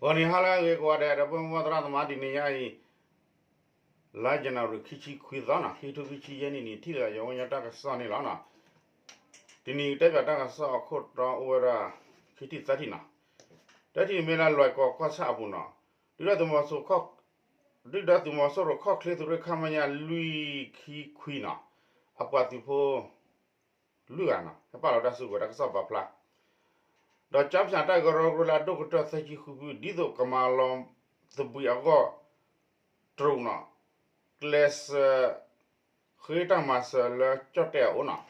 ဂီၤနံၤဟါလၢအဂ့ၤကိးဂၤဒဲး ဒီပုၢ်ဝဲၢ်သရၣ်သမါ တနံၤညါအံၤ လါယနူၤအါရံၤ ခံဆံခွံသီနီၤ ခံကထိခံဆံယဲၢ်နံၣ်န့ၣ် ထံၣ်လိာ်သးယဝဲညါတၢ်ကစီၣ်န့ၣ်လီၤနီၤ. တနံၤတဲပၠးတၢ်ကစီၣ်အခိၣ်တီအိၣ်ဝဲဒၣ် ခံထံၣ်သၢထံၣ်နီၤ. တထံၣ်န့ၣ်မ့ၢ်လၢလွဲၢ်ကီၢ်ကီၢ်ဆၣ်အပူၤနီၤ ဒုၣ်ဒါသုးမီၤစိရိၤ ခီၣ်ချ့သုးရ့ၣ် ခမရ လွံၢ်ခံခွံနီၤ အပှၤသုးဖိ လွံၢ်ဂၤနီၤ ဟဲပာ်လီၤတၢ်စုကဝဲၤ တၢ်ကစီၣ်ပာ်ဖျါ ဒီးကၠါဖၠးတၢ်ကရၢကရိလၢအဒိၣ်ကတၢၢ် သၢဆံဃုဖု ဒ်သိးကမၤလီၤသဘှံးအဂီၢ် တရူးနီၤ ကျဲးစၢး ဃ့တၢ်မၤစၢၤလၢကၠီၣ်တဲၣ်အအိၣ်နီၤ.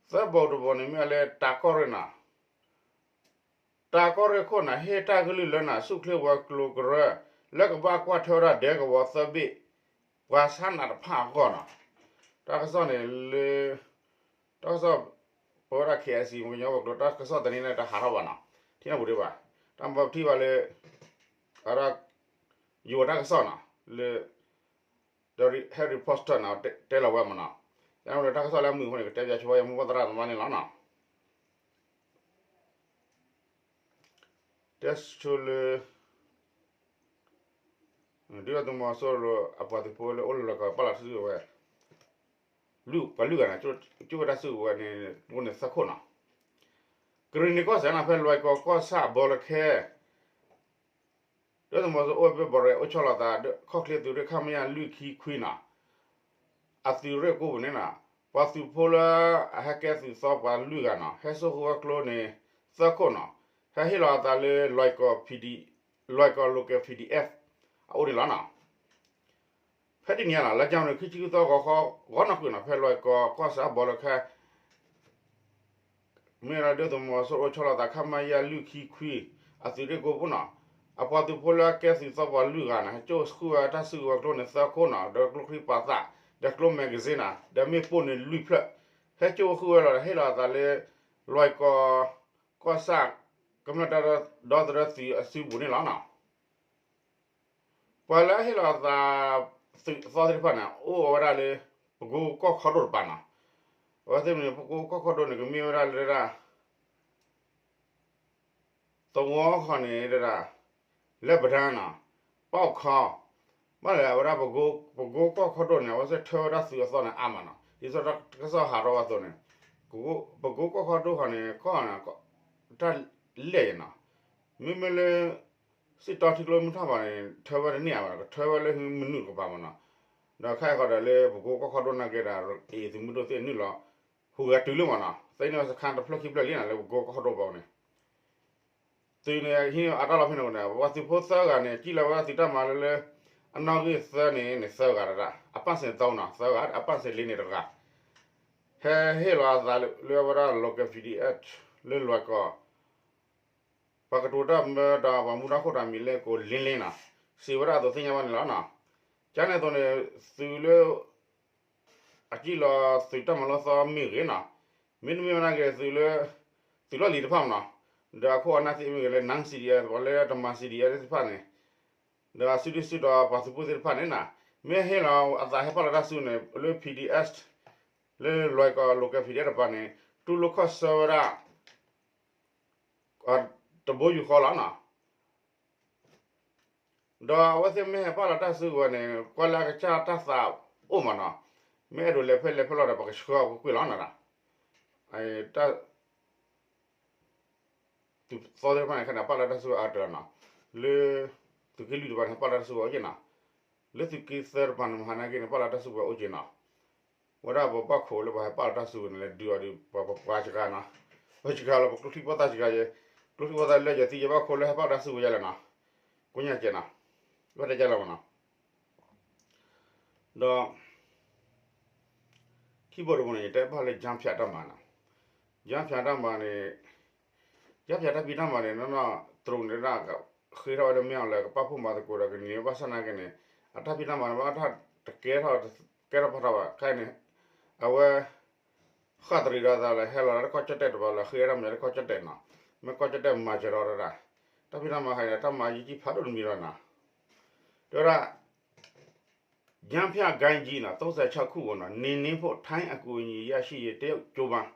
သၢဘိတဘိန့ၣ်မ့ၢ်လၢတၢ်ကီၢ်ရ့ၣ်နီၤ တၢ်ကီၢ်ရ့ၣ်ခိၣ်နၢ် ဟ့ၣ်တၢ်ကလုၢ်လၢနၢ်ဆူၣ်ချ့ဝဲၤကျိၤကရၢ လၢကဘၣ်ကွၢ်ထွဲဝဲဒၣ်ဒဲကဝီၤသၢဘ့ၣ် ပှၤဆါနးတဖၣ်အဂီၢ်နီၤ. တၢ်ကစီၣ်န့ၣ်လၢ တၢ်ကစီၣ် ပဝဲဒၣ် KIC မကညီဝဲၤကျိၤ တၢ်ကစီၣ်တနံၤန့ၣ် တဟးထီၣ်ဘၣ်နီၤ ထံၣ်နၢ်ပူၤဒံးဘၣ် တၢ်မၤထံၣ်ဘၣ်လၢ အဒၣ် ယိၤတၢ်ကစီၣ်နီၤ လၢ ဒီး Harry Potter နီၤ တဲလီၤဝဲမးနီၤ. ယန့ၣ်တၢ်ကစီၣ်လၢအမုာ်အဃိန့ၣ် ကတဲပၠးဆိဝဲ ယမိၢ်ပှၢ်သရၣ်သမါန့ၣ်လီၤနီၤ. တဲဆိလၢ ဒုၣ်ဒါသုးမီၤစိရိၤ အပှၤသုးဖိလၢအိၣ်လၢလွဲၢ်ကီၢ် ပာ်လီၤတၢ်စုကဝဲၤ လွံၢ်ပှၤလွံၢ်ဂၤန့ၣ် ကၠိဝဲတၢ်စုကဝဲၤန့ၣ် အိၣ်န့ၣ်သၢခိၣ်နီၤ. ကရံၣ်နံၤကီၢ်စဲၣ်နီၤ ဖဲလွဲၢ်ကီၢ်ကီၢ်ဆၣ်အဘီလၢခဲ ဒုၣ်ဒါသုးမီၤစိရိၤအိၣ်ဖဲဘီရဲၣ် အိၣ်ဆီလီၤသး ခီၣ်ချ့သုးရ့ၣ် ခမရ လွံၢ်ခံခွံနီၤ အသုးရ့ၣ်ကိးပူၤန့ၣ်နီၤ ပှၤသုးဖိလၢအဟဲကဲသုးသီပှၤလွံၢ်ဂၤနီၤ ဟဲစိာ်ဃုာ်ဝဲကျိန့ၣ် သၢခိၣ်နီၤ ဟဲဟ့ၣ်လီၤအသးလၢ လွဲၢ်ကီၢ် local P D F အအိၣ်န့ၣ်လီၤနီၤ. ဖဲတနံၤညါနီၤ လါယနူၤအါရံၤ ခံဆံဃုသီ ဂီၤခီ ဂီၤနံၤဃုာ်နီၤ ဖဲလွဲၢ်ကီၢ်ကီၢ်ဆၣ်အဘီလၢခဲ မ့ၢ်ဝဲဒၣ်ဒုၣ်ဒါသုးမီၤစိရိၤအိၣ်ဆီလီၤသး ခမရ လွံၢ်ခံခွံ အသုးရ့ၣ်ကိးပူၤနီၤ အပှၤသုးဖိလၢကဲသုးသီပှၤလွံၢ်ဂၤနီၤ ဟဲစိာ်ဃုာ်ဝဲတၢ်စုကဝဲၤကျိန့ၣ်သၢခိၣ်နီၤ ဒီးကျိချံပာ်သး ဒီးကျိ magazine နီၤ ဒီးမ့ၣ်ပိၢ်န့ၣ်လွံၢ်ဖျၢၣ် ဟဲစိာ်ဃုာ်ဝဲလီၤဒီးဟ့ၣ်လီၤအသးလၢ လွဲၢ်ကီၢ်ကီၢ်ဆၣ် ကမျၢၢ်တၢ်ဒီသဒၢသုးအစုပူၤန့ၣ်လီၤနီၤ. ပှၤလၢအဟ့ၣ်လီၤအသး သုးသီသ့ၣ်တဖၣ်န့ၣ် အိၣ်ဝဲဒၣ်လၢ ပကိကီၢ်ခီဒိၣ်တပၤနီၤ. အဝဲသ့ၣ်မ့ၢ်န့ၣ် ပကိကီၢ်ခီဒိၣ်န့ၣ် ကမ့ၢ်ဝဲဒၣ်လၢဒၣ် သဝီဃီန့ၣ်ဒၣ် လဲၤပဒါနီၤ ပီၣ်ခီ ဘၣ်လဲၣ်အဝဲဒၣ် ပကိကီၢ်ခီဒိၣ်န့ၣ် အဝဲသ့ၣ်ထၢဝဲဒၣ်သုးအသီန့ၣ်အါမးနီၤ ဒ်သိးတၢ်ကစီၣ်ဟးထီၣ်ဝဲအသိးန့ၣ် ပကိကီၢ်ခီဒိၣ်ဃီန့ၣ် ကီၢ်န့ၣ် တၢ်လဲၢ်ယဲနီၤ မ့မ့ၢ်လၢ စံၣ်တီထံကျိမုၢ်ထီၣ်ဘၣ်န့ၣ် ထၢဝဲတန့ၢ်အါဘၣ်နီၤ ကထၢဝဲလၢမနုၤတကပၤမးနီၤ ဒီးခဲအံၤဃီဒီးလၢပကိကီၢ်ခီဒိၣ်နာ်က့ဒီး အံၤသုးမုၢ်ဒိၣ်သ့ၣ်နုာ်လီၤ ဟူးဂဲၤတုၤလၢမးနီၤ သ့န့ၢ်ဝဲစခါတဖျၢၣ်ခံဖျၢၣ်လံနီၤ လၢပကိကီၢ်ခီဒိၣ်ဘီန့ၣ် သုးန့ၣ် ဟံးန့ၢ်အတၢ်လီၢ်ဖဲန့ၣ်န့ၣ် ပှၤသုးဖိသၢဂၤန့ၣ် စံၣ်လီၤဝဲဒၣ်သုးတၢ်မၤလၢလၢ အနီၣ်ဂံၢ်သၢန့ၣ်န့ၣ် သၢဂၤတဒၣ် အပၣ်စ့ၣ်သီနီၤ သၢဂၤ အပၣ်စ့ၣ်လ့န့ၣ်တဂၤ ဟဲဟ့ၣ်လီၤအသးလၢအဝဲဒၣ် local P D F လၢလွဲၢ်ကီၢ် ပှၤကတိၤတၢ်မၢဒီးပှၤမူဒါခိၣ်တၢ်မံၤလၢကိးလ့လ့နီၤ စံးဝဲဒၣ်အသိးသ့ၣ်ညါဘၣ်န့ၣ်လီၤနီၤ. ကန့ၣ်အသိးန့ၣ် သုးလၢ အစံၣ်လီၤသုးတၢ်မၤလိသီမ့ၢ်ဂ့ၤနီၤ, မ့တမ့ၢ်ဝဲနာ်က့ၤသုးလၢ သုးလီၢ်လံၤတဖၣ်မးနီၤ, ဒီးအခိၣ်အနၢ်သ့ၣ်မ့ၢ်ဂ့ၤလၢ non-C D F ပှၤလၢတမၤ C D F သ့ၣ်တဖၣ်န့ၣ်, ဒီးစုဒုၣ်စုတီၤပှၤသုးဖိသ့ၣ်တဖၣ်န့ၣ်နီၤ, မ့ၢ်ဟ့ၣ်လီၤအသးဟဲပာ်လီၤတၢ်စုန့ၣ် လၢ P D S လၢလွဲၢ်ကီၢ် local P D F တပၤန့ၣ် တူၢ်လိာ်ခီၣ်ဆၢဝဲဒၣ် တဘိယူၢ်ဃီလီၤနီၤ. ဒီးအဝဲသ့ၣ်မ့ၢ်ဟဲပာ်လီၤတၢ်စုကဝဲၤန့ၣ် ကွၢ်လၢအကစၢ်တၢ်သးအိၣ်မးနီၤ, မ့ၢ်အဲၣ်ဒိးလဲၤဖဲလဲၤဖဲလဲၣ်ဒီး ပကဆှၢအီၤကွ့ၢ်ကွ့ၢ်လီၤနီၤ. တၢ် သုးသီသ့ၣ်တဖၣ်န့ၣ် ခဲန့ၣ်ပာ်လီၤတၢ်စုကဝဲၤအါတၢ်နီၤ, လၢ သုးက့လွံၢ်တပၤန့ၣ် ဟဲပာ်လီၤတၢ်စုကဝဲၤအိၣ်က့ၤနီၤ, လၢသုးက့သၢတပၤန့ၣ် မဟါနာ်က့န့ၣ် ပာ်လီၤတၢ်စုကဝဲၤအိၣ်က့ၤနီၤ. ဝဲဒၣ်ပဘၣ်ခိးလၢပှၤဟဲပာ်လီၤတၢ်စုကဝဲၤန့ၣ် လဲၤဒုးအီၤဒီး ပပှၤစှၤနီၤ, ပှၤစှၤလီၤ ပကျိချံဖိသၣ်စှၤယဲ, ကျိချံဖိသၣ်လၢယသံယဘၣ်ခိးလၢဟဲပာ်လီၤတၢ်စုကဝဲၤယဲလဲၣ်နီၤ, ကိညၣ်ကဲနီၤ, ဘၣ်တဲကဲလီၤမးနီၤ. ဒီး ခံဘိတဘိန့ၣ် ယတဲဘၣ်လၢ ကၠါဖၠးတၢ်မၤနီၤ, ကၠါဖၠးတၢ်မၤန့ၣ် ကၠါဖၠးတၢ်ဖံးတၢ်မၤန့ၣ် နီၢ်နီၢ် တရူးန့ၣ်ဒၣ် ဃ့ထီၣ်ဝဲလၢမ့ၢ်အီၤလၢကပာ်ဖှိၣ်မၤသကိးဒီးကန့ၢ်ဘၣ်ဆၣ်နာ်က့န့ၣ် အတၢ်ဖံးတၢ်မၤန့ၣ် ဘၣ်တၢ်တကဲထီၣ် ကဲထီၣ်ဖးထီၣ်ဘၣ် ခဲအံၤန့ၣ် အဝဲ ဃၣ်တရံးဒီးသးလၢဟဲလီၤလၢတၢ်ကီၢ်ကၠီၣ်တဲၣ်တပၤလၢဃ့ဝဲဒၣ်မ့ၢ်တၢ်ကီၢ်ကၠီၣ်တဲၣ်နီၤ, မ့ၢ်ကီၢ်ကၠီၣ်တဲၣ်မၤစၢၤဒီးတၢ် တၢ်ဖံးတၢ်မၤခဲအံၤန့ၣ် တၢ်မၤယံာ်ကံဖးဒိၣ်တမံၤလီၤနီၤ, တဲဝဲဒၣ် ကၠါဖၠးကၠံကၠံနီၤ သုံးဆယ့်ခြောက်ခုနီၤ နေနှင်းဖို့ ထိုင်းအကူအညီရရှိရေး တရုတ်ကြိုးပမ်း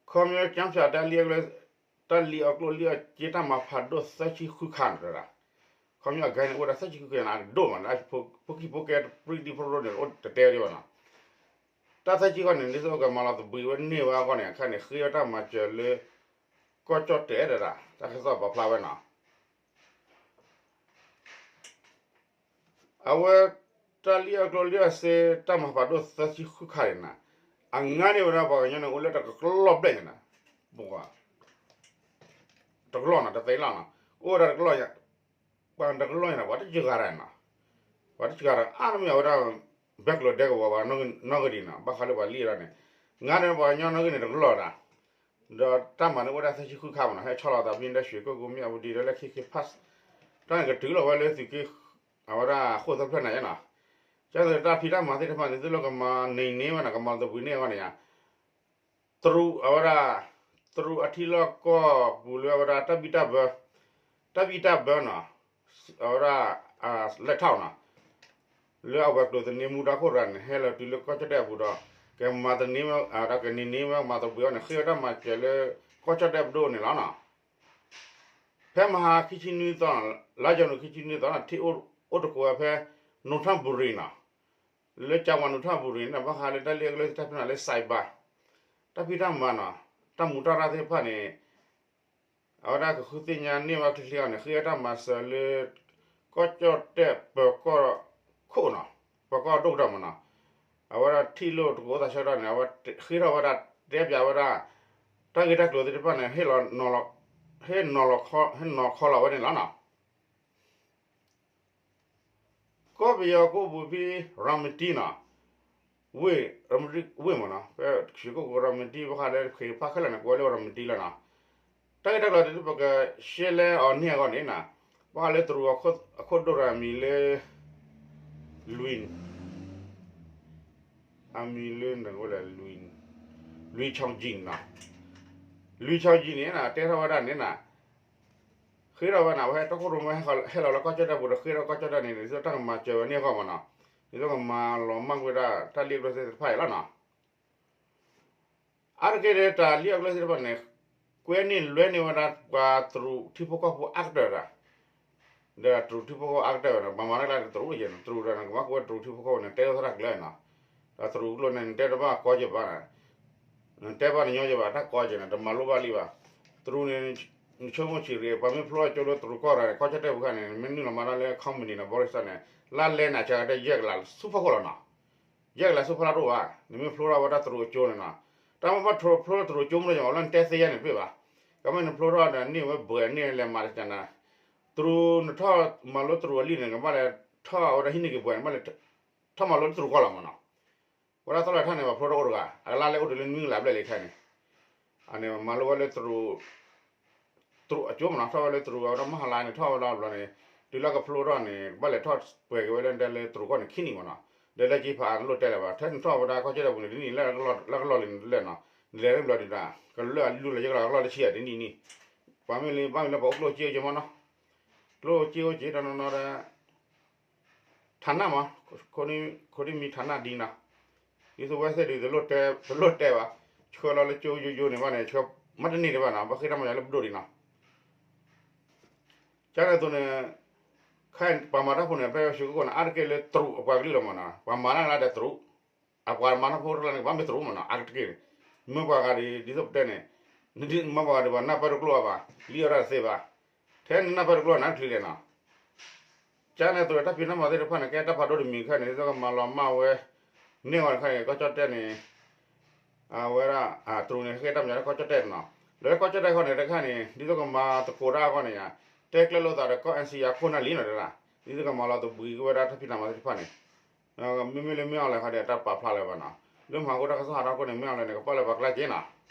ခီဖျိကၠါဖၠးတၢ်လံအကလၢ တၢ်လံၣ်အီၣ်ကျိၣ်လံၣ်အီၣ်စ့တၢ်မၤဖးဒိၣ်သၢဆံဃုခါန့ၣ်တဒၣ်, ခီပညီအဂၤန့ၣ် အိၣ်ဝဲဒၣ်သၢဆံဃုခါန့ၣ် အဒိၣ်မး လၢဖိခံဖိကဲတပြံဒံဖိရိန့ၣ် အိၣ်တတဲဝဲဒံးဘၣ်နီၤ. တၢ်သၢဆံဃုခါန့ၣ် ဒ်သိးကမၤလီၤသဘှံးဝဲန့ၢ်ဝဲအဂီၢ်န့ၣ် အခါန့ၣ် ဃ့ဝဲတၢ်မၤစၢၤလၢ ကီၢ်ကၠီၣ်တဲၣ်တဒၣ် တၢ်ကစီၣ်ပာ်ဖျါဝဲနီၤ. အဝဲ တၢ်လံၣ်အီၣ်ကျိၣ်လံၣ်အီၣ်စ့တၢ်မၤဖးဒိၣ်သၢဆံဃုခါန့ၣ်နီၤ, အငါန့ၢ်ဝဲဒၣ်ပှၤကညီန့ၣ် အိၣ်လၢတကလီၢ်ဘျဲၣ်န့ၣ်နီၤ, တကလီၢ်နီၤ တသဲးလီၤနီၤ အိၣ်ဝဲဒၣ်တကလီၢ်ညါ, ပှၤတကလီၢ်ညါနီၤ ပှၤတစှၤတၢ်နီၤ, ပှၤတစှၤတၢ်အါတမံၤ အဝဲဒၣ် ဘၣ်ကျိၤဒဲကဝီၤပှၤ နီၣ်ဂံၢ်ဒံးနီၤ ဘၣ်ဃးလၢပှၤလံၣ်ဒၣ်န့ၣ်, ငါန့ၣ်ပှၤကညီနီၣ်ဂံၢ်န့ၣ်တကလီၢ်ဒၣ်, ဒီးတၢ်မၤန့ၣ်အိၣ်ဝဲဒၣ်သၢဆံဃုခါမးနီၤ ဟဲဆီလီၤသးဖဲဒၣ် ရွှေကုက္ကို မြဝတီ ဒီးလၢ K K Park တၢ်န့ၣ် ကတုၤလီၤဝဲလၢသုးက့ အဝဲဒၣ်ဃိၣ်သၢဖျၢၣ်န့ၣ်နီၤ, ကဲသိးတၢ်ဖံးတၢ်မၤသ့ၣ်တဖၣ်န့ၣ် သုးလၢကမၤန့ၢ်န့ၢ်ဝဲနီၤ ကမၤသဘှံးန့ၢ်အဂီၢ်န့ၣ်ယါ တရူးအဝဲဒၣ် တရူးအထံလီၢ်ကီၢ်ပူၤလၢအဝဲဒၣ်တၢ်ဘံၣ်တၢ်ဘၢ, တၢ်ဘံၣ်တၢ်ဘၢနီၤ, အဝဲဒၣ် လဲၤထီၣ်နီၤ, လၢအဝဲၤကျိၤသန့မူဒါခိၣ်တဂၤန့ၣ် ဟဲလီၤတုၤလၢကီၢ်ကၠီၣ်တဲၣ်အပူၤဒီး ကမၤသန့မ့ၢ် ကန့ၢ်န့ၢ်ဝဲမၤသဘှံးအီၤန့ၣ် ဃ့ဝဲတၢ်မၤစၢၤလၢ ကီၢ်ကၠီၣ်တဲၣ်ပဒိၣ်န့ၣ်လီၤနီၤ. ဖဲမဟါခံဆံနွံသီ, လါယနူၤခံဆံနွံသီန့ၣ် ထံၣ်အိၣ်တကိးဝဲဖဲ နူၤထၣ်ဘူရံၤနီၤ, လၢကၠၤဝါနူၤထၣ်ဘူရံၤန့ၣ် ဘၣ်ဃးလၢတၢ်လံၣ်အီၣ်ကျိၣ်စ့တၢ်ဖံးတၢ်မၤလၢ cyber တၢ်ဖံးတၢ်မၤနီၤ, တၢ်မူးတၢ်ရၢ်သ့ၣ်တဖၣ်န့ၣ် အဝဲဒၣ်ကဃုသ့ၣ်ညါန့ၢ်ဝဲချ့ချ့အီၤန့ၣ် ဃ့ဝဲတၢ်မၤစၢၤလၢ ကီၢ်ကၠီၣ်တဲၣ်ပၢၤကီၢ်ခိၣ်နီၤ, ပၢၤကီၢ်ဒိၣ်ကတၢၢ်မးနီၤ, အဝဲဒၣ်ထံၣ်လိာ်တကိးအိၣ်သးဆၢကတီၢ်န့ၣ် အဝဲဃ့ထီၣ်ဝဲဒၣ် တဲပၠးဝဲဒၣ် တၢ်ဂ့ၢ်တၢ်ကျိၤသ့ၣ်တဖၣ်န့ၣ် ဟ့ၣ်နီၤလီၤ, ဟ့ၣ်နီၤခီလီၤဝဲန့ၣ်လီၤနီၤ. ကီၢ်ပယီၤကီၢ်ပူၤဖဲ ရၤမတံနီၤ, ဝ့ၢ်, ရၤမတံဝ့ၢ်မးနီၤ, ဖဲ ရွှေကုက္ကို ရၤမတံ ဘၣ်ဃးလၢ ခ့ဖးခဲလၢာ်န့ၣ် ကိးဝဲလၢ ရၤမတံလီၤနီၤ. တၢ်ဂ့ၢ်တၢ်ကျိၤဒ်ပကရှဲလဲအီၤန့ၢ်အဂီၢ်န့ၣ်နီၤ, ဘၣ်ဃးလၢတရူးအခိၣ်ဒိၣ်တဂၤအမံၤလၢ လွံၢ် အမံၤလၢ လွံၢ် လွံၢ် ချီၣ်ကၠံနီၤ, လွံၢ် ချီၣ်ကၠံန့ၣ်နီၤ တဲထီၣ်ဝဲဒၣ်န့ၣ်နီၤ ဃ့ထီၣ်ဝဲန့ၣ် အဝဲဟဲတီခိၣ်ရိၣ်မဲ ဟဲလီၤလၢကီၢ်ကၠီၣ်တဲၣ်ပူၤဒီး ဃ့ထီၣ်ကီၢ်ကၠီၣ်တဲၣ်န့ၣ် ဒ်သိးတၢ်ကမၤစၢၤဝဲန့ၢ်အဂီၢ်မးနီၤ, ဒ်သိးကမၤလီၤမၢ်ကွံာ်ဒၣ် တၢ်လံၣ်အီၣ်ကျိၣ်စ့သ့ၣ်တဖၣ်အံၤလီၤနီၤ. အါတက့ၢ်ဒီး တၢ်လံၣ်အီၣ်ကျိၣ်စ့သ့ၣ်တဖၣ်န့ၣ် ကွဲန့ၢ်လွဲန့ၢ်ဝဲဒၣ်ပှၤတရူးထံဖိကီၢ်ဖိအါကတၢၢ်ဒၣ် ဒီးတရူးထံဖိကီၢ်ဖိအါကတၢၢ်ဝဲန့ၣ် ပှၤမၤတၢ်ကျါန့ၣ် တရူးယဲၢ်န့ၣ် တရူးဒီးန့ၣ် ကဘၣ်ကွဲးတရူးထံဖိကီၢ်ဖိန့ၣ် တဲလိာ်သရၣ်ကျၢၤနီၤ, ဒီးတရူးကျိာ်န့ၣ် နတဲတဘၣ်ကီကဲဘၣ်, နတဲဘၣ်နညီကဲဘၣ် တၢ်ကီကဲန့ၣ် တမၤလိဘၣ်လံဘၣ်, တရူးန့ၣ် နဆိကမိၣ်ဆံးရ့း ပှၤမ့ၢ်ဖျိထီၣ်ကၠိလၢတရူးကီၢ်ရၤန့ၣ် ကီၢ်ကၠီၣ်တဲၣ်ပူၤခါန့ၣ် မ့ၢ်နုာ်လီၤမၤတၢ်လၢ company န့ၣ် ဘီရံစၢ်န့ၣ် လါလဲန့ၣ် အစှၤကတၢၢ်ယဲၢ်ကလးဆူဖီခိၣ်လီၤနီၤ. ယဲၢ်ကလးဆူဖီလာ်တအိၣ်ဘၣ်, နမ့ၢ်ဖျိထီၣ်ဝဲဒၣ်တရူးအကၠိန့ၣ်နီၤ, တၢ်မ့ၢ်ဘၣ်ဖျိထီၣ်တရူးကၠိမ့ၢ်လီၤ လၢနတဲသ့ယဲၢ်န့ၣ်တပ့ၢ်ဘၣ်, ကမ့ၢ်နဖျိထီၣ်ဒီးန့ၢ်ဝဲဘှဲးန့ၢ်လဲၤမၤတကးနၤ, တရူးနထီၣ်မၤလိတရူးအလံာ်န့ၣ် ကဘၣ်လဲၤထီၣ်ဝဲဒၣ်ဟံးန့ၢ်က့ၤဘှဲးန့ၣ် ဘၣ်လဲၤထီၣ်မၤလိလၢတရူးကီၢ်လီၤမးနီၤ. ဝဲဒၣ်သီလၢထီၣ်န့ၣ် ပှၤဖျိထီၣ်အိၣ်တဂၤ အကလါလဲအိၣ်တုၤလၢနွံကလးဘျဲၣ်လံခဲန့ၣ်, အန့ၣ်မၤလိဝဲလၢတရူး တရူးအကၠိမးနီၤ ထီၣ်ဝဲလၢတရူးအဝဲဒၣ်မဟါလါန့ၣ် ထီၣ်ဝဲဒၣ်ဘျီန့ၣ် တုၤလၢကဖျိထီၣ်န့ၣ် ကဘၣ်လဲၤထီၣ်ပှဲၤက့ၤဝဲလၢတဲလၢတရူးကီၢ်န့ၣ်ခံနံၣ်မးနီၤ, ဒီးလၢက့ၤဖးအလိၣ်တဲလၢၤဘၣ် ထဲနထီၣ်ဝဲဒၣ်ကီၢ်ကၠီၣ်တဲၣ်ပူၤန့ၣ် တနံၣ်လၢလၢကလီၢ်လံၤန့ၣ်လဲၣ်နီၤ, နလဲၤတဘျီဒံးဒၣ် ကလၢအလုၢ်လၢယဲၢ်ကလးကလီၢ်လၢဆံးအတနံၣ်နံၣ်, ပှၤမ့ၢ်လံ ဘၣ်မ့ၢ်လၢပှၤအိၣ်ကျိၣ်စ့အိၣ်ကၠိမးနီၤ, ကျိၣ်စ့အိၣ်ကၠိတနီၤနီၤဒီး ဌာနမး, ခိၣ်ဒမံၤ ဌာနဒ်နီၤ, ဒ်သိးဝဲသ့ၣ်ဒုး တလိၣ်တဲဘၣ်, ဆှၢလီၤလၢကၠိယိယိန့ၣ်ဘၣ်န့ၣ် ဆှၢမ့ၢ်တန့ၢ်ဒံးဘၣ်နီၤ ဘၣ်ဃ့တၢ်မၤစၢၤလၢပဒိၣ်ဒံးနီၤ, ကန့ၣ်အသိးန့ၣ် ခဲအံၤပှၤမၤတၢ်ဖိန့ၣ် ဖဲရွှေကုက္ကိုန့ၣ် အါတက့ၢ်လၢတရူးအပှၤကလုာ်လီၤမးနီၤ ပှၤမၤတၢ်လၢဒီးတရူး အပှၤမၤတၢ်ဖိတၢ်လၢန့ၣ် ကဘၣ်မ့ၢ်တရူးမးနီၤ အါတက့ၢ်န့ၣ်, မ့ၢ်ပှၤဂၤဒ် ဒ်သိးပတဲန့ၣ်, မ့ၢ်ပှၤဂၤဒ်ပှၤနၢ်ပၢၢ်တကျိၣ်ဘၣ်, လံၣ်အီၣ်တၢ်တသ့ဘၣ်, ထဲနနၢ်ပၢၢ်တကျိၣ်နၤတချုးလဲၣ်နီၤ ကန့ၣ်အသိးတၢ်ဖံးတၢ်မၤသ့ၣ်တဖၣ်န့ၣ် ကဲတၢ်ဖးဒိၣ်တမံၤခဲန့ၣ် ဒ်သိးကမၤလီၤမၢ်ဝဲ န့ၢ်အီၤတခါန့ၣ် ကီၢ်ကၠီၣ်တဲၣ်န့ၣ် အဝဲဒၣ် တရူးန့ၣ် ဟဲက့ၤတၢ်မၤစၢၤလၢကီၢ်ကၠီၣ်တဲၣ်န့ၣ်နီၤ, လၢကီၢ်ကၠီၣ်တဲၣ်ခီန့ၣ် တခါန့ၣ် ဒ်သိးကမၤသကိးတၢ်အဂီၢ်န့ၣ်ယါ, တဲကျဲလိာ်သးဒီးကီၢ် NCA အခိၣ်နၢ်လံနီၤတဒၣ်, ဒ်သိးကမၤလီၤသဘှံးက့ၤဝဲဒၣ်တၢ်ဖံးတၢ်မၤသ့ၣ်တဖၣ်န့ၣ်, မ့မ့ၢ်လၢမ့ၢ်အီၤလဲၣ်ခီဒီး တၢ်ပာ်ဖျါလၢၤဘၣ်နီၤ, လၢမဟါခိၣ်တၢ်ကစီၣ်ဟးထီၣ်ခိၣ်န့ၣ် မ့ၢ်အီၤလဲၣ်န့ၣ် ကပာ်လၢပှၤကျါက့ၤနီၤ,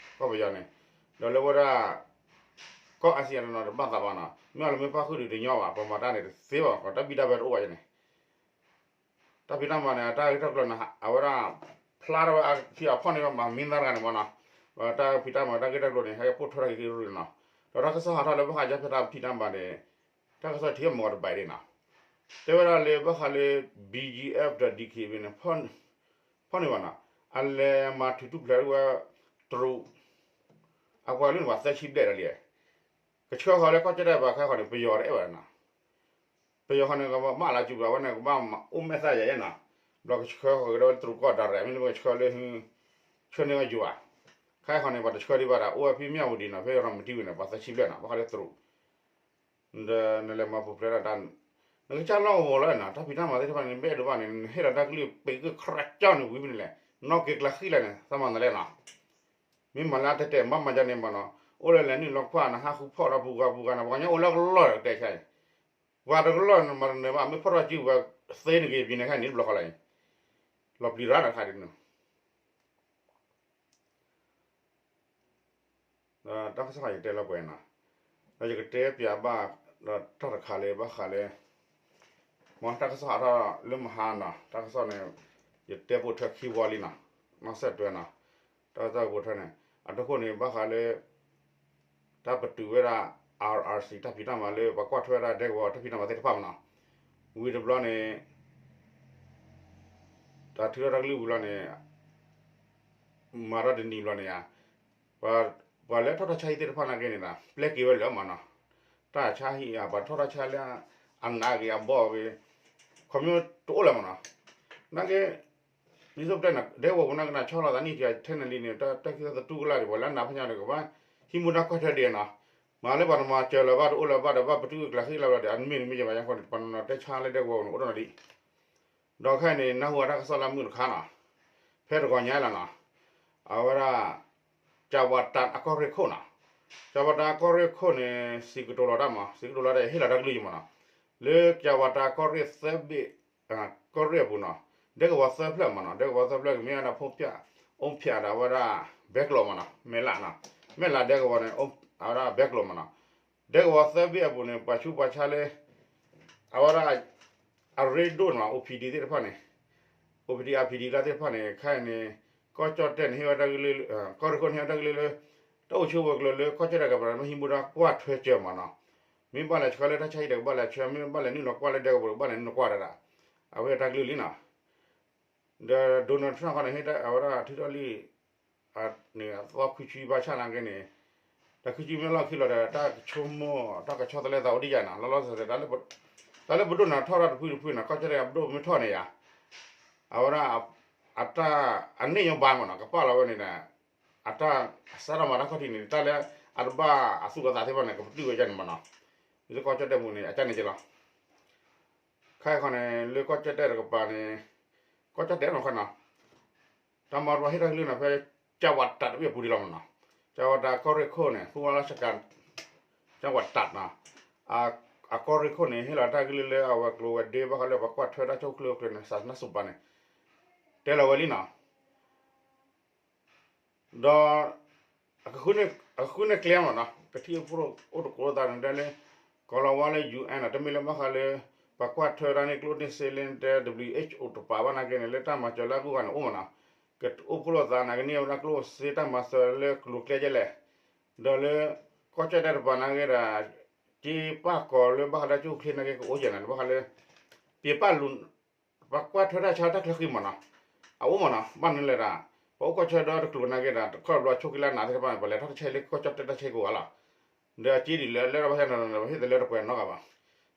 ကီၢ်ပယီၤန့ၣ်, ဒီးလၢဝဲဒၣ် ကီၢ် NCA တနီၤတဘၣ်သးဘၣ်နီၤ, မ့ၢ်အီၤလဲၣ်မ့ၢ်ပၣ်ဃုာ်ဒုးတညီဘၣ် ပှၤမၤတၢ်န့ၣ်တသ့ဘၣ် တၢ်ဘံၣ်တၢ်ဘၢတအိၣ်ဘၣ်န့ၣ် တၢ်ဖံးတၢ်မၤန့ၣ် အတၢ်ဂ့ၢ်တၢ်ကျိၤန့ၣ် အဝဲဒၣ် ဖျါထီၣ်ဝဲအခံအဖီၣ်န့ၣ်ဘၣ်မး မံသၣ်တဂၤန့ၣ်မးနီၤ, တၢ်ဖံးတၢ်မၤတၢ်ဂ့ၢ်တၢ်ကျိၤန့ၣ် ဟဲက့ၤပိာ်ထွဲထီၣ်က့ၤက့ၤရူၢ်နီၤ, ဒီးတၢ်ကစီၣ်ဟးထီၣ်လၢဘၣ်ဃးယါဖဲတၢ်ဖံးတၢ်မၤန့ၣ် တၢ်ကစီၣ်ထံၣ်အမၤတဘၣ်ဒံးနီၤ, တဲဝဲဒၣ်လၢဘၣ်ဃးလၢ BGF ဒီး DKBA န့ၣ် ဖီၣ်န့ၢ်ဘၣ်နီၤ, အလဲၤမၤထုးထူၣ်ဖျဲးဝဲ တရူး အပှၤကလုာ်န့ၣ် ပှၤသၢဆံဘျဲၣ်ဒီးလံ ကဆှၢဃီၤလၢကီၢ်ကၠီၣ်တဲၣ်ဘၣ် ခဲဃီၤန့ၣ် ပယီၤတအဲၣ်ဘၣ်နီၤ, ပယီၤဃီၤန့ၣ် ကဘၣ်မၢလီၤစုၤဘၣ်ဝဲန့ၣ် ကဘၣ်အိၣ်မဲာ်သၣ်ယၤယဲနီၤ, ဘျီကဆှၢဃီၤကဒီးလၢတရူးကီၢ် direct မ့ၢ်လၢကဆှၢလၢ ဆှၢန့ၢ်ဝဲယိၤဧါ, ခဲဃီၤန့ၣ် ပှၤတဆှၢဒံးဘၣ်ဒီး အိၣ်ဝဲဖဲမၠၣ်ဝတံၤနီၤ ဖဲရၤမတံဝံၤန့ၣ် ပှၤသၢဆံဘျဲၣ်နီၤ ဘၣ်ဃးလၢတရူး ဒီးနလဲၤမၤပူၤဖျဲးဒၣ်တၢ်, နကစၢ်လီၢ်ကဝီၤလီၤနီၤ တၢ်ဖံးတၢ်မၤသ့ၣ်တဖၣ်န့ၣ် နဘၣ်အဲၣ်ဒိးဘၣ်န့ၣ် နဟ့ၣ်လီၤတၢ်ကလုၢ်ပှဲၤကခရၣ်ကၠီန့ၣ်ဝံၤဖဲန့ၣ်လဲၣ်, နီၣ်က့ၤကျါဃံလၢ်န့ၣ် သးမၤနၤလဲၣ်နီၤ, မ့ၢ်မၤလၢအတဲာ်တဲာ် မ့ၢ်မၤဒ်န့ၣ်မးနီၤ, အိၣ်လၢလဲၤနုာ်လီၤကွၢ် နဟးဃုဖီၣ်ဒီးပူၤဂၤပူၤဂၤနီၤ ပှၤကညီအိၣ်လၢကလီၢ်တဲဆါအံၤ, ပှၤတကလီၢ်မၤတနၢၤဘၣ် မ့ၢ်ဖီၣ်ထီၣ်စုပှၤသ့နက့ၤပံၤန့ၣ်ခဲအံၤန့ၣ် တဘျီဃီလီၤအံၤ, လီၤပျံၤရၣ်တခါဒ်န့ၣ် တၢ်ကစီၣ်ယတဲလီၤပှဲၤနီၤ, ဒီးယကတဲပၠးဘၣ် ဒီးတၢ်တခါလၢဘၣ်ဃးလၢ မ်တၢ်ကစီၣ်ဟးထီၣ်လၢမဟါနီၤ တၢ်ကစီၣ်န့ၣ် ယတဲပိာ်ထွဲခံဝီလံနီၤ, နီၢ်စဲးတွဲနီၤ, တၢ်ကစီၣ်ပိာ်ထွဲန့ၣ် အဒိခိၣ်န့ၣ် ဘၣ်ဃးလၢ တၢ်ပတုာ်ဝဲဒၣ် R R C တၢ်ဖံးတၢ်မၤလၢ ပှၤကွၢ်ထွဲဝဲဒၣ်ဒဲကဝီၤတၢ်ဖံးတၢ်မၤသ့ၣ်တဖၣ်မးနီၤ, ဝံၤတဘျီန့ၣ် တၢ်ထုးထီၣ်တၢ်ကလုၢ်ဝံၤလီၤန့ၣ် မၤထီၣ်တနံၤဘျီန့ၣ်ဧါ, ပှၤလၢထီၣ်တၢ်ဆါဟံၣ်သ့ၣ်တဖၣ်နာ်က့န့ၣ် ပျဲက့ၤဝဲလၢမးနီၤ, တၢ်ဆါဟံၣ် ပှၤထီၣ်တၢ်ဆါလၢ အနးဂ့ၤအဘီၣ်ဂ့ၤ, ခီဖျိတအိၣ်လၢၤမးနီၤ, နာ်က့ ဒ်သိးပတဲန့ၣ် ဒဲကဝီၤပူၤနာ်က့န့ၣ် ဆီလီၤသးနံၣ်ထံထဲနလံန့ၣ် တၢ်ခံသၢသတူၢ်ကလာ်ဒံး ပှၤလၢအနးဖးညါန့ၣ် ကဘၣ်ဟံးမူဒါကွၢ်ထွဲဒံးနီၤ, မၤလၢပှၤတမၤစၢၤလၢၤဘၣ် တအိၣ်လၢၤဘၣ်ဒီး ဘၣ်ပတုာ်ကျးဃံလၢ်ဘျီဒီး အမ့ၢ်တမ့ၢ်ယဲဘၣ်ယါဃီန့ၣ် ပှၤနီၤနီၤတဲဆါလၢဒဲကဝီၤပူၤန့ၣ် အိၣ်ဒီးနီၤဒံး ဒီးခဲအံၤန့ၣ် နၢ်ဟူဝဲတၢ်ကစီၣ်လၢမုၢ်တခါနီၤ, ဖဲတဂီၤညါလီၤနီၤ, အဝဲဒၣ် ကၠၤဝၤတးအကီၢ်ရ့ၣ်ခိၣ်နီၤ, ကၠၤဝၤတးအကီၢ်ရ့ၣ်ခိၣ်န့ၣ် စံးကတိၤလီၤတၢ်မး စံးကတိၤလီၤတၢ် ဟ့ၣ်လီၤတၢ်ကလုၢ်ယမးနီၤ, လၢကၠၤဝၤတးကီၢ်ရ့ၣ်သၢဘ့ၣ် ကီၢ်ရ့ၣ်အပူၤနီၤ, ဒဲကဝီၤသၢဖျၢၣ်မးနီၤ, ဒဲကဝီၤသၢဖျၢၣ်ကမ့ၢ်ဝဲဒၣ် ဖိဖြၣ် အိၣ်ဖၠၣ်ဒီးအဝဲဒၣ် ဘဲကျိးမးနီၤ, မဲၢ်လးနီၤ, မဲၢ်လးဒဲကဝီၤန့ၣ် အဝဲဒၣ်ဘဲကျိးမးနီၤ, ဒဲကဝီၤသၢဘ့ၣ်အပူၤန့ၣ် ပှၤဆူးပှၤဆါလၢ အဝဲဒၣ် အရ့ဒိၣ်နီၤ အိၣ်ဖံးဒံးသ့ၣ်တဖၣ်န့ၣ်, အိၣ်ဖံးဒံးအဖံးဒံးလၢသ့ၣ်တဖၣ်န့ၣ် ခဲအံၤန့ၣ် ကီၢ်ကၠီၣ်တဲၣ်န့ၣ် ဟ့ၣ်ဝဲတၢ်ကလုၢ်လၢ ကီၢ်ရ့ၣ်ခိၣ်န့ၣ် ဟ့ၣ်ဝဲတၢ်ကလုၢ်လၢ တၢ်အိၣ်ဆူၣ်အိၣ်ချ့လၢ ကီၢ်ကၠီၣ်တဲၣ်တကပၤ မ့ၢ်ဟံးမူဒါကွၢ်ထွဲစၢၤမးနီၤ, မ့ၢ်ဘၣ်လဲၤဆှၢလၢတၢ်ဆါဟံၣ်ဒီးကဘၣ်လဲၤဆှၢ မ့ၢ်ဘၣ်လဲၤနုာ်လီၤကွၢ်လၢဒဲကဝီၤဒီး ကဘၣ်လဲၤနုာ်လီၤကွၢ်တၢ်ဒီး အဝဲတၢ်ကလုၢ်လံနီၤ ဒီး Donald Trump ခီန့ၣ် ဟ့ၣ်အဝဲဒၣ်ထုးထီၣ်လံ န့ၣ် အသီခွံဆံဘၣ်ဆၣ်နာ်က့န့ၣ်, တၢ်ခွံဆံမ့ၢ်လီၢ်ခံလီၤဒီး တၢ်ကဆိကမိၣ် တၢ်ကဆီတလဲသးအိၣ်ဒံးယါနီၤ, လီၤလီၤဆဲးဆဲး တၢ်လၢပဒိၣ်န့ၣ်ထီၣ်ထီၣ်တဖုတဖုနီၤ, ကီၢ်ကၠီၣ်တဲၣ်အပဒိၣ်မ့ၢ်ထီၣ်န့ၣ်ယါ, အဝဲဒၣ် အတၢ် အန့ၢ်ညီဘၣ်မးနီၤ, ကပာ်လီၤဝဲန့ၣ်ဒီး အတၢ် စးထီၣ်မၤတၢ်ခီၣ်ထံးန့ၣ် တၢ်လၢအတဘၣ်အသူၣ်အသးသ့ၣ်တဖၣ်န့ၣ် ကပတုာ်ဝဲဒၣ်န့ၣ်မးနီၤ, ဒ်သိးကီၢ်ကၠီၣ်တဲၣ်ပူၤန့ၣ် အကၢ်န့ၣ်က့လီၤ ခဲအံၤခီန့ၣ် လၢကီၢ်ကၠီၣ်တဲၣ်တကပၤန့ၣ် ကီၢ်ကၠီၣ်တဲၣ်နီၤခီနီၤ, တၢ်မၤတပှၤဟ့ၣ်တၢ်ကလုၢ်နီၤ ဖဲကၠၤဝၤတးတဘ့ၣ်အပူၤဒံးလီၤမးနီၤ, ကၠၤဝၤတးကီၢ်ရ့ၣ်ခိၣ်န့ၣ် သူဝါလၢစကၤ ကၠၤဝၤတးနီၤ, အကီၢ်ရ့ၣ်ခိၣ်န့ၣ် ဟ့ၣ်လီၤတၢ်ကလုၢ်လၢအဝဲၤကျိၤဝဲၤဒ့ဘၣ်ဃးလၢပှၤကွၢ်ထွဲတၢ်ဆိၣ်ကျၢၢ်အိၣ်ကျၢၢ်န့ၣ် စးနၢ်စူၣ်ပာ်န့ၣ် တဲလီၤဝဲလံနီၤ ဒီး အကဃုန့ၢ်ကျဲမးနီၤ, ကထံၣ်အိၣ်ဖှိၣ်အိၣ်တကိးလိာ်သးန့ၣ် တဲလၢ ကီၤလၤဝါလၢ ယူၣ်အဲၣ် နီၤ, တမ့ၢ်လၢဘၣ်ဃးလၢ ပှၤကွၢ်ထွဲတၢ်န့ၣ်ကျိၣ်န့ၣ်စ့လၢတဲ W H O တပၤဘၣ်နာ်က့န့ၣ် လၢတၢ်မၤစၢၤလၢအဂုၤအဂၤန့ၣ်အိၣ်မးနီၤ, ကအိၣ်ဖှိၣ်လိာ်သးန့ၣ် ကန့ၢ်ဝဲဒၣ်ကျိၣ်စ့တၢ်မၤစၢၤလၢကျိၤကျဲဒ်လဲၣ်, ဒီးလၢ ကီၢ်ကၠီၣ်တဲၣ်တပၤနာ်က့ဒီး က့ပာ်ကီၤလၢဘၣ်ဃးလၢကၠိချ့နာ်က့ကအိၣ်ကဲန့ၣ် လၢဘၣ်ဃးလၢ ပှၤကွၢ်ထွဲတၢ်ဆါတၢ်ချၢဃံမးနီၤ, အအိၣ်မးနီၤ, ဘၣ်မနုၤလဲၣ်ဒီး ပှၤအိၣ်ကီၢ်ဆၢဒီတကျိၤနာ်က့ဒီး တခီဘျီဆိးက့လၢနးသ့ၣ်တဖၣ်န့ၣ် ပှၤလဲၤထီၣ်တၢ်ဆါလၢကီၢ်ကၠီၣ်တဲၣ်တၢ်ဆါကအိၣ်ဂၤလီၤ, ဒီးအက့ဒ်လဲၣ် လၢတၢ်ဘၣ်ဆါနီၤ ပဟ့ၣ်သးလၢတပှဲၤနီတဂၤဘၣ်,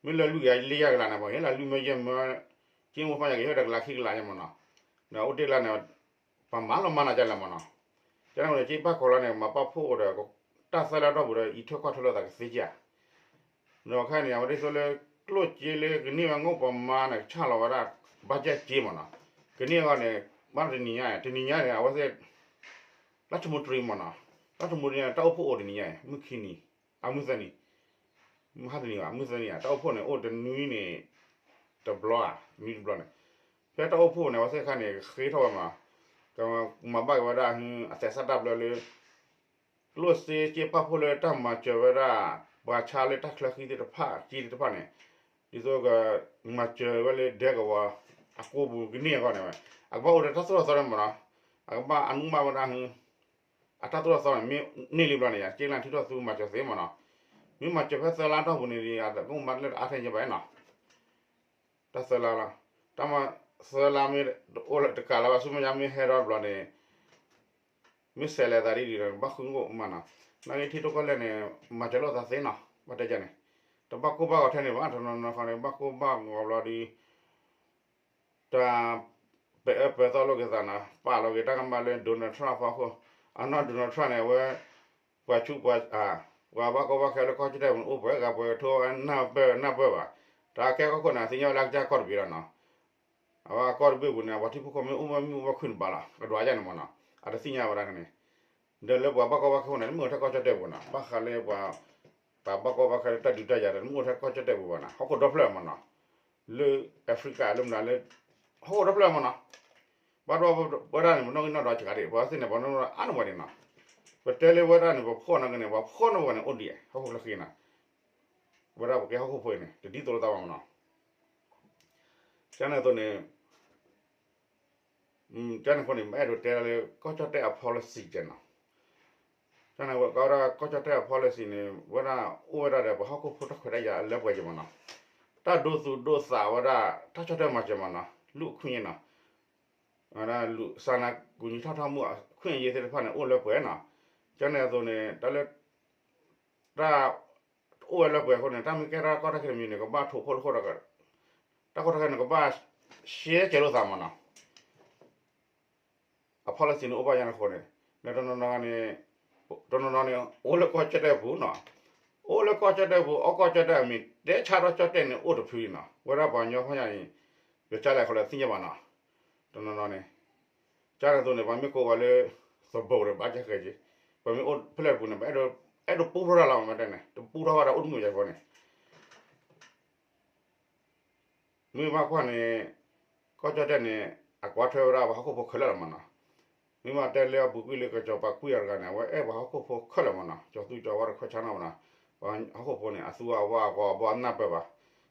မ့ၢ်လၢလွံၢ်ဂၤလၢယဲၢ်ဂၤလၢ်န့ၣ် ပှၤဟ့ၣ်လၢလွံၢ်မၢယဲၢ်မၢ က့မူဖးညါက့ၤဟ့ၣ်ဒီးကလးခံကလးယဲၢ်မးနီၤ, ဒီးအိၣ်တ့ၢ်လၢန့ၣ် ပှၤမၤလီၤမၤနၤဒ်လဲၣ်မးနီၤ, ကန့ၣ်က့ပာ်ကီၤလီၤန့ၣ် မၤပာ်ဖှိၣ်ဒီး တၢ်သၢလၢအတီၢ်ပူၤဒီး အံးထွဲကွၢ်ထွဲလိာ်သးကသ့ကဧါ ဒီးခဲအံၤန့ၣ် အဝဲဒ်သိးလၢ ကျိၣ်စ့လၢကန့ၢ်ဝဲ ငိၣ်ပှၤမါန့ၣ် ကဆၣ်လီၤဝဲဒၣ် ဘၣ်ကၠၢ်စ့မးနီၤ, ကန့ၢ်အဂီၢ်န့ၣ် ဘၣ်တနံၤညါန့ၣ် တနံၤညါန့ၣ် အဝဲသ့ၣ် လၢတမူတရံးမးနီၤ, လၢတမူတရံးန့ၣ် တၢ်အိၣ်ဖှိၣ်အိၣ်တနံၤညါအံၤ မုၢ်ခံနံၤ, အမုၢ်သၢနံၤ, မုၢ်ဟါတနံၤဘၣ် မုၢ်သၢနံၤဧါ, တၢ်အိၣ်ဖှိၣ်န့ၣ် အိၣ်တနွံန့ၣ် တဘျီဧါ နွံတဘျီန့ၣ်, ဖဲတၢ်အိၣ်ဖှိၣ်န့ၣ် အဝဲသ့ၣ်ခါန့ၣ် ဃ့ထီၣ်ဝဲမး, ကမၤဘၣ်က့ၤဝဲဒၣ် အသဲးစၢ်တၢ်ဘျၢလၢ ကျိၣ်စ့က့ပာ်ဖှိၣ်လၢတၢ်မၤစၢၤဝဲဒၣ် ပှၤဆါလၢတၢ်ချၢဃံသ့ၣ်တဖၣ် က့သ့ၣ်တဖၣ်န့ၣ်, ဒ်သိးက မၤစၢၤဝဲလၢဒဲကဝီၤ အကိပူၤကန့ၢ်အဂီၢ်န့ၣ်ဝဲ, အကဘၣ်အိၣ်ဒီးတၢ်သိၣ်တၢ်သီန့ၣ်မးနီၤ, အကဘၣ်အနူၢ်မးဝဲဒၣ် အတၢ်သိၣ်တၢ်သီန့ၣ် မ့ၢ်န့ၢ်လံဘျီန့ၣ် စ့လၢထံထီၣ်သူမၤစၢၤသ့မးနီၤ, မ့ၢ်မၤစၢၤဖဲသၢလါတီၢ်ပူၤန့ၣ်ဒီး အကအိၣ်မးလၢတအါထဲညါဘၣ်နီၤ တၢ်သၢလါလီၤ, တၢ်မၤသၢလါမ့ၢ်တအိၣ်လၢတကးလၢၤဘၣ် ဆူမဲာ်ညါမ့ၢ်ဟဲထီၣ်ဘျီန့ၣ်, မ့ၢ်ဆဲးလဲၤသးဒ်ဒ်ဒီး ကဘၣ်ဃုဂီၢ်မးနီၤ, နာ်က့ထံဒိၣ်ကီၢ်လဲၢ်န့ၣ် မၤစၢၤလိာ်သးသ့နီၤ ဘၣ်တဲကန့ၣ်, တဘၣ်ကိၢ်ဘၣ်ဂီၤထဲန့ၣ်ဘၣ် တနီၤနီၤခီန့ၣ် ဘၣ်ကိၢ်ဘၣ်ဂီၤဘျီဒီး တၢ် ပအၢပၢသီလိာ်က့ၤသးနီၤ ပာ်လီၤက့ၤတၢ်ကမၣ်လၢ Donald Trump အဖီခိၣ်, အနီၢ် Donald Trump န့ၣ် အဝဲ ပှၤဆူးပှၤ ပှၤဘၣ်ကီဘၣ်ခဲလၢကီၢ်ကၠီၣ်တဲၣ်ပူၤန့ၣ် အိၣ်ပှဲၤဂၤပှဲၤကထိ နၢ်ပၢၢ်နၢ်ပၢၢ်ဘၣ်, တၢ်ကဲကီၢ်ခိၣ်န့ၣ် သ့ၣ်ညါဝဲလၢအကစၢ်ကီၢ်တဘ့ၣ်လီၤနီၤ, အဝဲကီၢ်တဘ့ၣ်ပူၤန့ၣ် ပှၤထံဖိကီၢ်ဖိမ့ၢ်အိၣ်ဘၣ်မုၢ်အိၣ်ဘၣ်ခုၣ်န့ၣ်ဘၣ်လီၤ ကဒွးယါန့ၣ်မ့ၢ်နီၤ, အတသ့ၣ်ညါဝဲဒၣ်န့ၣ်, ဒီးလၢပှၤဘၣ်ကီဘၣ်ခဲန့ၣ် တမ့ၢ်အိၣ်ထဲကီၢ်ကၠီၣ်တဲၣ်ပူၤနီၤ, ဘၣ်ဃးလၢပှၤ ပှၤဘၣ်ကီဘၣ်ခဲလၢတၢ်ဒုးတၢ်ယၤဒီး တမ့ၢ်အိၣ်ထဲကီၢ်ကၠီၣ်တဲၣ်ပူၤဘၣ်နီၤ, ဟီၣ်ခိၣ်ဒီဖျၢၣ်မ့ၢ်နီၤ, လၢ Africa လၢမနုၤလၢ ဟီၣ်ခိၣ်ဒီဖျၢၣ်မ့ၢ်နီၤ, ဘၣ်ဒီးဝဲဒၣ်န့ၣ် ပနီၣ်ဂံၢ်နီၣ်ဒွးစှၤဒံး ပှၤသ့ၣ်န့ၣ် ပှၤနီၣ်ဂံၢ်နီၣ်ဒွးအါန့ၢ်ဝဲဒံးနီၤ, ပတဲလၢဝဲဒၣ်န့ၣ် ပဖှီၣ်နီၢ်ကီၢ်န့ၣ် ပှၤဖှီၣ်နီၢ်ကီၢ်န့ၣ် အိၣ်ဒံး ဟီၣ်ခိၣ်ချၢဃံနီၤ, ဝဲဒၣ်ပကဲဟီၣ်ခိၣ်ဖိအံၤန့ၣ် တဒ်သိးလိာ်သးဘၣ်မ့ၢ်နီၤ, ကန့ၣ်အသိးန့ၣ် ကန့ၣ်အဃိန့ၣ် မအဲၣ်ဒိးတဲလၢကီၢ်ကၠီၣ်တဲၣ်အ policy ကဲနီၤ, ကန့ၣ်ဝဲကီးဝဲဒၣ်ကီၢ်ကၠီၣ်တဲၣ်အ policy န့ၣ် ဝဲဒၣ်အိၣ်ဝဲဒၣ်ဒီး ပှၤဟီၣ်ခိၣ်ဖိတၢ်ခွဲးတၢ်ယာ်အလၢပှဲၤကဲမ့ၢ်နီၤ, တၢ်ဒိသူၣ်ဒိသးဝဲဒၣ် တၢ်ကီၢ်တဲၣ်မၤစၢၤမ့ၢ်နီၤ လူ့အခွင့်အရေးနီၤ, ဝဲဒၣ်လူၤစၢနၤကူၣ်ညီထီၣ်ထီၣ်မူအခွင့်အရေးသ့ၣ်တဖၣ်န့ၣ် အိၣ်လၢပှဲၤနီၤ, ကန့ၣ်အသိးန့ၣ် တၢ်လၢ တၢ် အိၣ်ဝဲလၢပှဲၤအဃိန့ၣ် တၢ်မ့ၢ်ကဲထီၣ်ကီၢ်တၢ်ခံတမံၤန့ၣ် ကဘၣ်ထိးဖှိၣ်တခိၣ်ဒီး တၢ်ကီၢ်တၢ်ခဲန့ၣ် ကဘၣ်ရှဲကဲလိာ်သးမ့ၢ်နီၤ, အ policy န့ၣ်အိၣ်ဘၣ်ယါန့ၣ်အဃိန့ၣ် ဒီးတနီၤနီၤန့ၣ် တနီၤနီၤန့ၣ် အိၣ်လၢကီၢ်ကၠီၣ်တဲၣ်ပူၤနီၤ, အိၣ်လၢကီၢ်ကၠီၣ်တဲၣ်ပူၤ အီၣ်ကီၢ်ကၠီၣ်တဲၣ်အမံၤ တဲဆါထီၣ်ကၠီၣ်တဲၣ်န့ၣ် အိၣ်တဖုအံၤနီၤ, ဝဲဒၣ်ပှၤကညီဖီၣ်ညါအံၤ ယကလဲၤခီလၢသ့ၣ်ညါဘၣ်နီၤ, တနီၤနီၤန့ၣ် ကန့ၣ်အသိးန့ၣ် ပှၤမ့ၢ်ကိးဝဲလၢ သဘိးဒီးဘၣ်ကဲဃဲက့ၤ, ပှၤမ့ၢ်အိၣ်ဖဲလဲၣ်တပူၤန့ၣ် ပအဲၣ်ဒိးပူထီၣ်တၢ်လီၤမ့ၢ်တဲန့ၣ် တပူထီၣ်ဘၣ်ဒီးအိၣ်တမုာ်ယဲၢ်ဃီန့ၣ် မ့ၢ်ဘၣ်ကွၢ်န့ၣ် ကီၢ်ကၠီၣ်တဲၣ်န့ၣ် အကွၢ်ထွဲဝဲဒၣ်ပှၤဟီၣ်ခိၣ်ဖိခဲလၢာ်လီၤမ့ၢ်နီၤ, မ့ၢ်ဘၣ်တဲလၢအပူၤကွံာ်လၢကစီၤပၤကွံာ်အီၤတဂၤန့ၣ် အဝဲအဲၣ်ပှၤဟီၣ်ခိၣ်ဖိခဲလၢာ်မ့ၢ်နီၤ, ကၠီၤသူကၠီၤဝါတခွဲးဆါနီၣ်မ့ၢ်နီၤ, ပှၤဟီၣ်ခိၣ်ဖိန့ၣ် အသူအဝါအဂီၤအဘီအနၢ်ပၢၢ်ဘၣ်,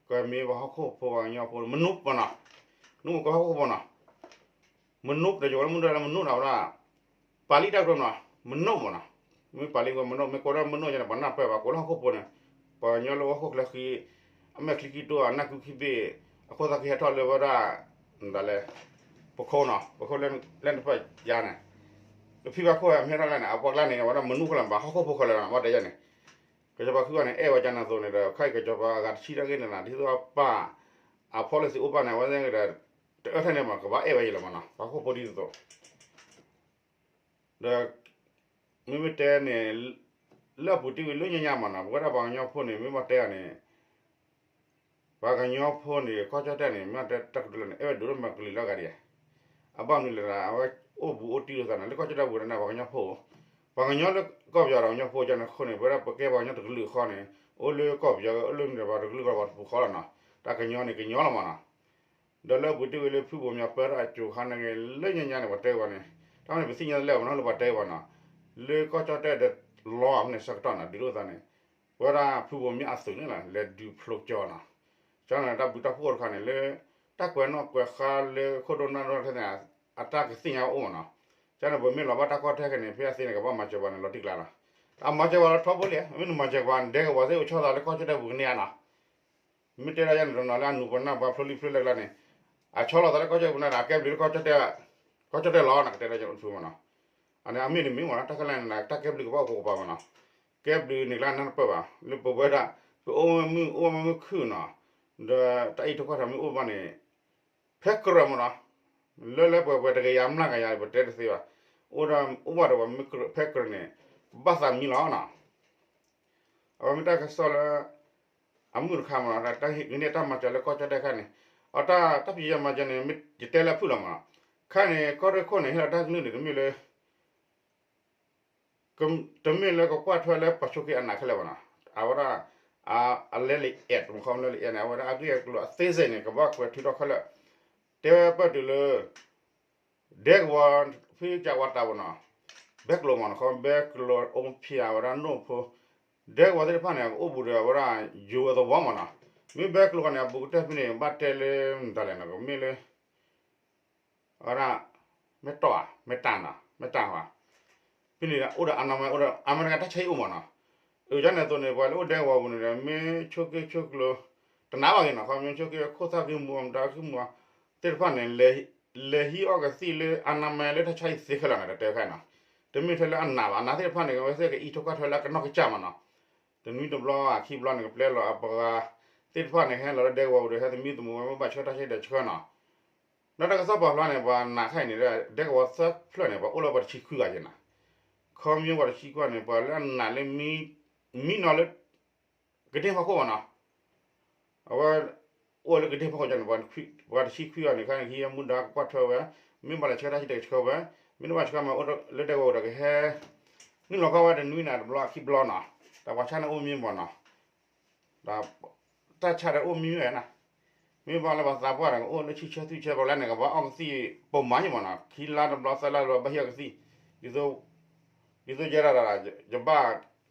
ကမ့ၢ်ပှၤဟီၣ်ခိၣ်ဖိပှၤကညီဖိ မနုၤမ့ၢ်နီၤ, နမ့ၢ်ကီၢ်ဟီၣ်ခိၣ်ဖိနီၤ မနုၤ တယိၤလၢမုၢ်ဒၢလၢမနုၤနီၤဝဲဒၣ် ပာ်လံတၢ်ကတိၤနီၤ မနုၤမ့ၢ်နီၤ, မ့ၢ်ပာ်လံဝဲမနုၤ မ့ၢ်ကိးဒၣ်မနုၤယါန့ၣ် ပှၤနၢ်ပၢၢ်ဘၣ် ကိးလၢဟီၣ်ခိၣ်ဖိန့ၣ်, ပှၤကညီလၢဟီၣ်ခိၣ်ချၢဃံ အမဲာ်ချံခံတိၢ် အနၢ်ကုခံဘ့ၣ် အခိၣ်သၣ်ခံဟဲထီၣ်လၢဝဲဒၣ် မတၤလဲၣ် ပခိၣ်နီၤ ပခိၣ်လၢနပၢၢ်ယါန့ၣ်, ပဖံဘၣ်ခိၣ်မ့ၢ်ဟဲထီၣ်လဲၣ်န့ၣ် အပှၤကျါန့ၣ် အဝဲဒၣ်မနုၤခဲလၢာ် ပှၤဟီၣ်ခိၣ်ဖိခဲလၢာ်နီၤ ဘၣ်တဲယါန့ၣ်, ကစီၤပၤဃုဂၤန့ၣ် အဲၣ်ဝဲကန့ၣ်အသိးန့ၣ်ဒီး ခဲအံၤကစီၤပၤအဂၤတဆံတၢ်ဂ့ၢ်န့ၣ်နီၤ ဒ်သိးအပၢ် အ policy အိၣ်ဘၣ်န့ၣ် အဝဲသ့ၣ်ဒီး တအၢထဲန့ၣ်မး ကဘၣ်အဲၣ်ဝဲယဲလီၤမ့ၢ်နီၤ ပှၤဟီၣ်ခိၣ်ဖိဒ်သိးသိး ဒီး မ့မ့ၢ်တဲန့ၣ် လၢအပူၤတ့ၢ်ဝံၤလၢညါညါမ့ၢ်နီၤ ပဝဲဒၣ်ပှၤကညီဖိန့ၣ် မ့ၢ်ဘၣ်တဲအီၤန့ၣ် ပှၤကညီဖိန့ၣ် ကီၢ်ကၠီၣ်တဲၣ်န့ၣ် မ့ၢ်တဲတၢ်ကတိၤလၢန့ၣ် အဲၣ်ဝဲဒိၣ်လၢမၤကလံၤလၢအဂၤဒံးဧါ, အဘၣ်မနုၤလဲၣ်ဒီး အဝဲအိၣ်ဘူးအိၣ်တံၢ်လိာ်သးန့ၣ် လၢကီၢ်ကၠီၣ်တဲၣ်ပူၤန့ၣ် ပှၤကညီဖိ ပှၤကညီလၢကီၢ်ပယီၤဒီးကညီဖိကန့ၣ်အဃိန့ၣ် ပဝဲဒၣ်ပကဲပှၤကညီတကလုာ်ဃီန့ၣ် အိၣ်လၢကီၢ်ပယီၤ အိၣ်လၢမ့ၢ်ဒီးပှၤတကလုာ်ဃီပှၤတပူၤဃီလီၤနီၤ, တၢ်ကညီန့ၣ်ကညီလီၤမ့ၢ်နီၤ ဒီးလၢအပူၤတ့ၢ်ဝံၤလၢဖုဘိၣ်မၠးပၢထီၣ်အစိၤခါန့ၣ်ဂ့ၤ လၢညါညါန့ၣ် ပှၤတဲဝဲန့ၣ် တၢ်မ့ၢ်န့ၣ် ပသ့ၣ်ညါလၢအဝဲနီၤလၢပှၤတဲဝဲနီၤ, လၢကီၢ်ကၠီၣ်တဲၣ်ဒီးလီအီၤန့ၣ်ဆၢကတီၢ်နီၤ ဒုးဒိၣ်သးန့ၣ် ပဝဲဒၣ်ဖုဘိၣ်မၠးအသုးန့ၣ်လီၤ လဲၤဒုးဖျိကၠီနီၤ, ကၠီန့ၣ် တၢ်ဘုးတၢ်ဖှိၣ်တခါန့ၣ် လၢ တၢ်ကွဲးနီၣ်ကွဲးဃါလၢခိၣ်ဒိၣ်နၢ်ဒိၣ်ထဲန့ၣ် အတၢ်ကသ့ၣ်ညါအိၣ်မ့ၢ်နီၤ, ကၠီန့ၣ် ပမ့ၢ်လီၤဘၣ်တၢ်ကီတၢ်ခဲန့ၣ် ဖဲအသ့န့ၣ် ကဘၣ်မၤစၢၤပှၤန့ၣ် လီၤတံၢ်ကျါလီၤ, အမၤစၢၤပှၤလီၤထီဘိလံ, မ့ၢ်နမၤစၢၤပှၤ ဒဲကဝီၤသ့ၣ်အိၣ်ဆီသးလၢကီၢ်ကၠီၣ်တဲၣ်ပူၤကန့ၢ်ဧါနီၤ မ့ၢ်တဲဒၣ်ယဲန့ၣ် တနီၤလၢအနူၤပနၢ်ပှၤဖျိလံဖျိလဲၢ်ကျါန့ၣ်, အဆီလီၤသးလၢကီၢ်ကၠီၣ်တဲၣ်ပူၤန့ၣ်ဒီး အကဲဘျုးလၢကီၢ်ကၠီၣ်တဲၣ်, ကီၢ်ကၠီၣ်တဲၣ်လီၤ နကတဲဒၣ်ယဲအိၣ်တဖုမ့ၢ်နီၤ, အန့ၣ်အမ့ၢ်တမ့ၢ်မ့ၢ်နီၤ တၢ်ခဲလၢာ်န့ၣ် တၢ်ကဲဘျုးကဘၣ်အိၣ်ကိးကပၤမ့ၢ်နီၤ, ကဲဘျုးန့ၣ်ကျါနၢ်တပၢၢ်ဘၣ် လၢပဝဲဒၣ် ပအိၣ်မုာ်အိၣ်မုာ်ခုၣ်နီၤ, ဒီးတၢ်အံးထွဲကွၢ်ထွဲမ့ၢ်အိၣ်ဘၣ်န့ၣ် ဖဲကြၢးမ့ၢ်နီၤ, လၢလၢပှဲၤပှဲၤတကယၤမျးကယၤ ပတဲတသ့ဘၣ်, အိၣ်ဒီးအိၣ်ဘၣ်ဒီးပှၤမ့ၢ်ကြၢး ဖဲကြၢးန့ၣ် ဘၣ်သးမံလီၤနီၤ, အဝဲမ့ၢ်တၢ်ကစီၣ်လၢ အမုၢ်တခါမ့ၢ်နီၤ တၢ်ဟ့ၣ်ဂံၢ်န့ၢ်တၢ်မၤစၢၤလၢကီၢ်ကၠီၣ်တဲၣ်ခါန့ၣ်, အတၢ်တၢ်ဖံးယဲမၤစၢၤန့ၣ် မ့ၢ်ယတဲလၢအဖုၣ်လီၤမ့ၢ်နီၤ, ခါန့ၣ် ကီၢ်ရ့ၣ်ခိၣ်န့ၣ် ဟ့ၣ်လီၤတၢ်ကလုၢ်န့ၣ် တမ့ၢ်လၢ တမ့ၢ်လၢကကွၢ်ထွဲလၢပှၤဆိးက့အနးခဲလၢာ်ဘၣ်နီၤ, အဝဲဒၣ် အလဲလံာ်အဲး မ့ၢ်ခီမ့ၢ်လၢလံာ်အဲးန့ၣ် အဝဲဒၣ်အဂ့ၢ်အကျိၤအသေးစိတ်န့ၣ် ကဘၣ်ကွဲးထုးထီၣ်ခဲလၢာ်, တဲဝဲပၢၢ်တုၤလၢ ဒဲကဝီၤ ဖုကဝၤတၢ်ပူၤနီၤ, ဘဲကျိၤမ့ၢ်နီၤ ခီ ဘဲကျိၤအိၣ်ဖျဲၣ်ဝဲဒၣ်နိၣ်ဖိ, ဒဲကဝီၤသ့ၣ်တဖၣ်န့ၣ် ကအိၣ်ဘူးဒီးအဝဲဒၣ် ယိၤအသဝီမ့ၢ်နီၤ, မ့ၢ်ဘဲကျိၤဃီန့ၣ် အဘူးကတၢၢ်ဖဲန့ၣ် ဘၣ်တဲလၢမတၤလဲၣ်နီၤ ကမ့ၢ်လၢ အဝဲဒၣ် မ့ၢ်တီၢ်ဧါ မ့ၢ်တၢ်နီၤ မ့ၢ်တၢ်ဧါ, ဖဲန့ၣ်အိၣ်ဒီးအနီၢ်မး အိၣ်ဒီးအမဲရကၤတၢ်ဆါဟံၣ်အိၣ်မ့ၢ်နီၤ, အၢ ကန့ၣ်အသိးန့ၣ် ပှၤလၢအိၣ်ဒဲကဝီၤပူၤန့ၣ်ဒီး မ့ၢ်ဆိးက့ဆိးကျိၤ တနာ်ဘၣ်ဂ့ၤနီၤ ခီ မ့ၢ်ဆိးက့ခိၣ်သၣ်ဂ့ၢ်မူ မတၤဂ့ၢ်မူ သ့ၣ်တဖၣ်န့ၣ် လဲၤဟံးအီၣ်ကသံၣ်လၢအနီၢ်မးလၢတၢ်ဆါဟံၣ်သ့ခဲလၢာ်နီၤ တတဲခဲနီၤ, တမ့ၢ်ထဲလၢအနာ်ဘၣ်, အနာ်သ့ၣ်တဖၣ်န့ၣ် အဝဲသ့ၣ်ကအံးထွဲကွၢ်ထွဲလၢအကနီၢ်ကစၢ်မးနီၤ. တနွံတဘျီခံဘျီန့ၣ် ကပျဲလီၤအပှၤသ့ၣ်တဖၣ်န့ၣ် ဟဲလီၤလၢဒဲကဝီၤပူၤဒီး ဟဲသမံသမိးဝဲမ့ၢ်ဘၣ်ဆှၢတၢ်ဆၢဒီးဆှၢနီၤ. ဒီးတၢ်ကစီၣ်ပာ်ဖျါန့ၣ် ပှၤနာ်ခဲအံၤန့ၣ် ဒဲကဝီၤသၢဖျၢၣ်န့ၣ် ပှၤအိၣ်လၢပှၤတဆံခွံဂၤယဲၢ်နီၤ. ခီပညီပှၤတဆံခွံဂၤန့ၣ် ပှၤလၢအနာ်လၢ မံနီၤလၢ ကဒ့ၣ်ဖီခိၣ်မးနီၤ. အဝဲ အိၣ်လၢကဒ့ၣ်ဖီခိၣ်န့ၣ် ပှၤတဆံခွံဂၤန့ၣ် ခဲအံၤမူဒါကကွၢ်ထွဲဝဲ, မ့ၢ်ဘၣ်လဲၤဆှၢတၢ်ဆၢဒီးဆှၢဝဲ, မ့ၢ်တဘၣ်ဆှၢမးအိၣ်လၢဒဲကဝီၤပူၤဒီးကဟဲ နုာ်လီၤကွၢ်ဝဲတနွံန့ၣ်တဘျီခံဘျီနီၤ. ဒီးပှၤဆါန့ၣ်အိၣ်မံမးနီၤ. ဒီးတၢ်ဆါဒီးအိၣ်မံဝဲနီၤ. မ့ၢ်ဘၣ်လၢပှၤသးပှၢ်ဒီးကအိၣ်လၢဆံဆၢသွံၣ်ဆၢ ပှၤလၢန့ၣ် ကဘၣ်အီၣ်ကသံၣ်ပိာ်မးယဲၢ်မးနီၤ. ခံလါတဘျီသၢလါတဘျီဘၣ်ဟံးအီၣ်ကသံၣ်. ဒ်သိး ဒ်သိးယဲဒၣ်ဒီး ယဘၣ်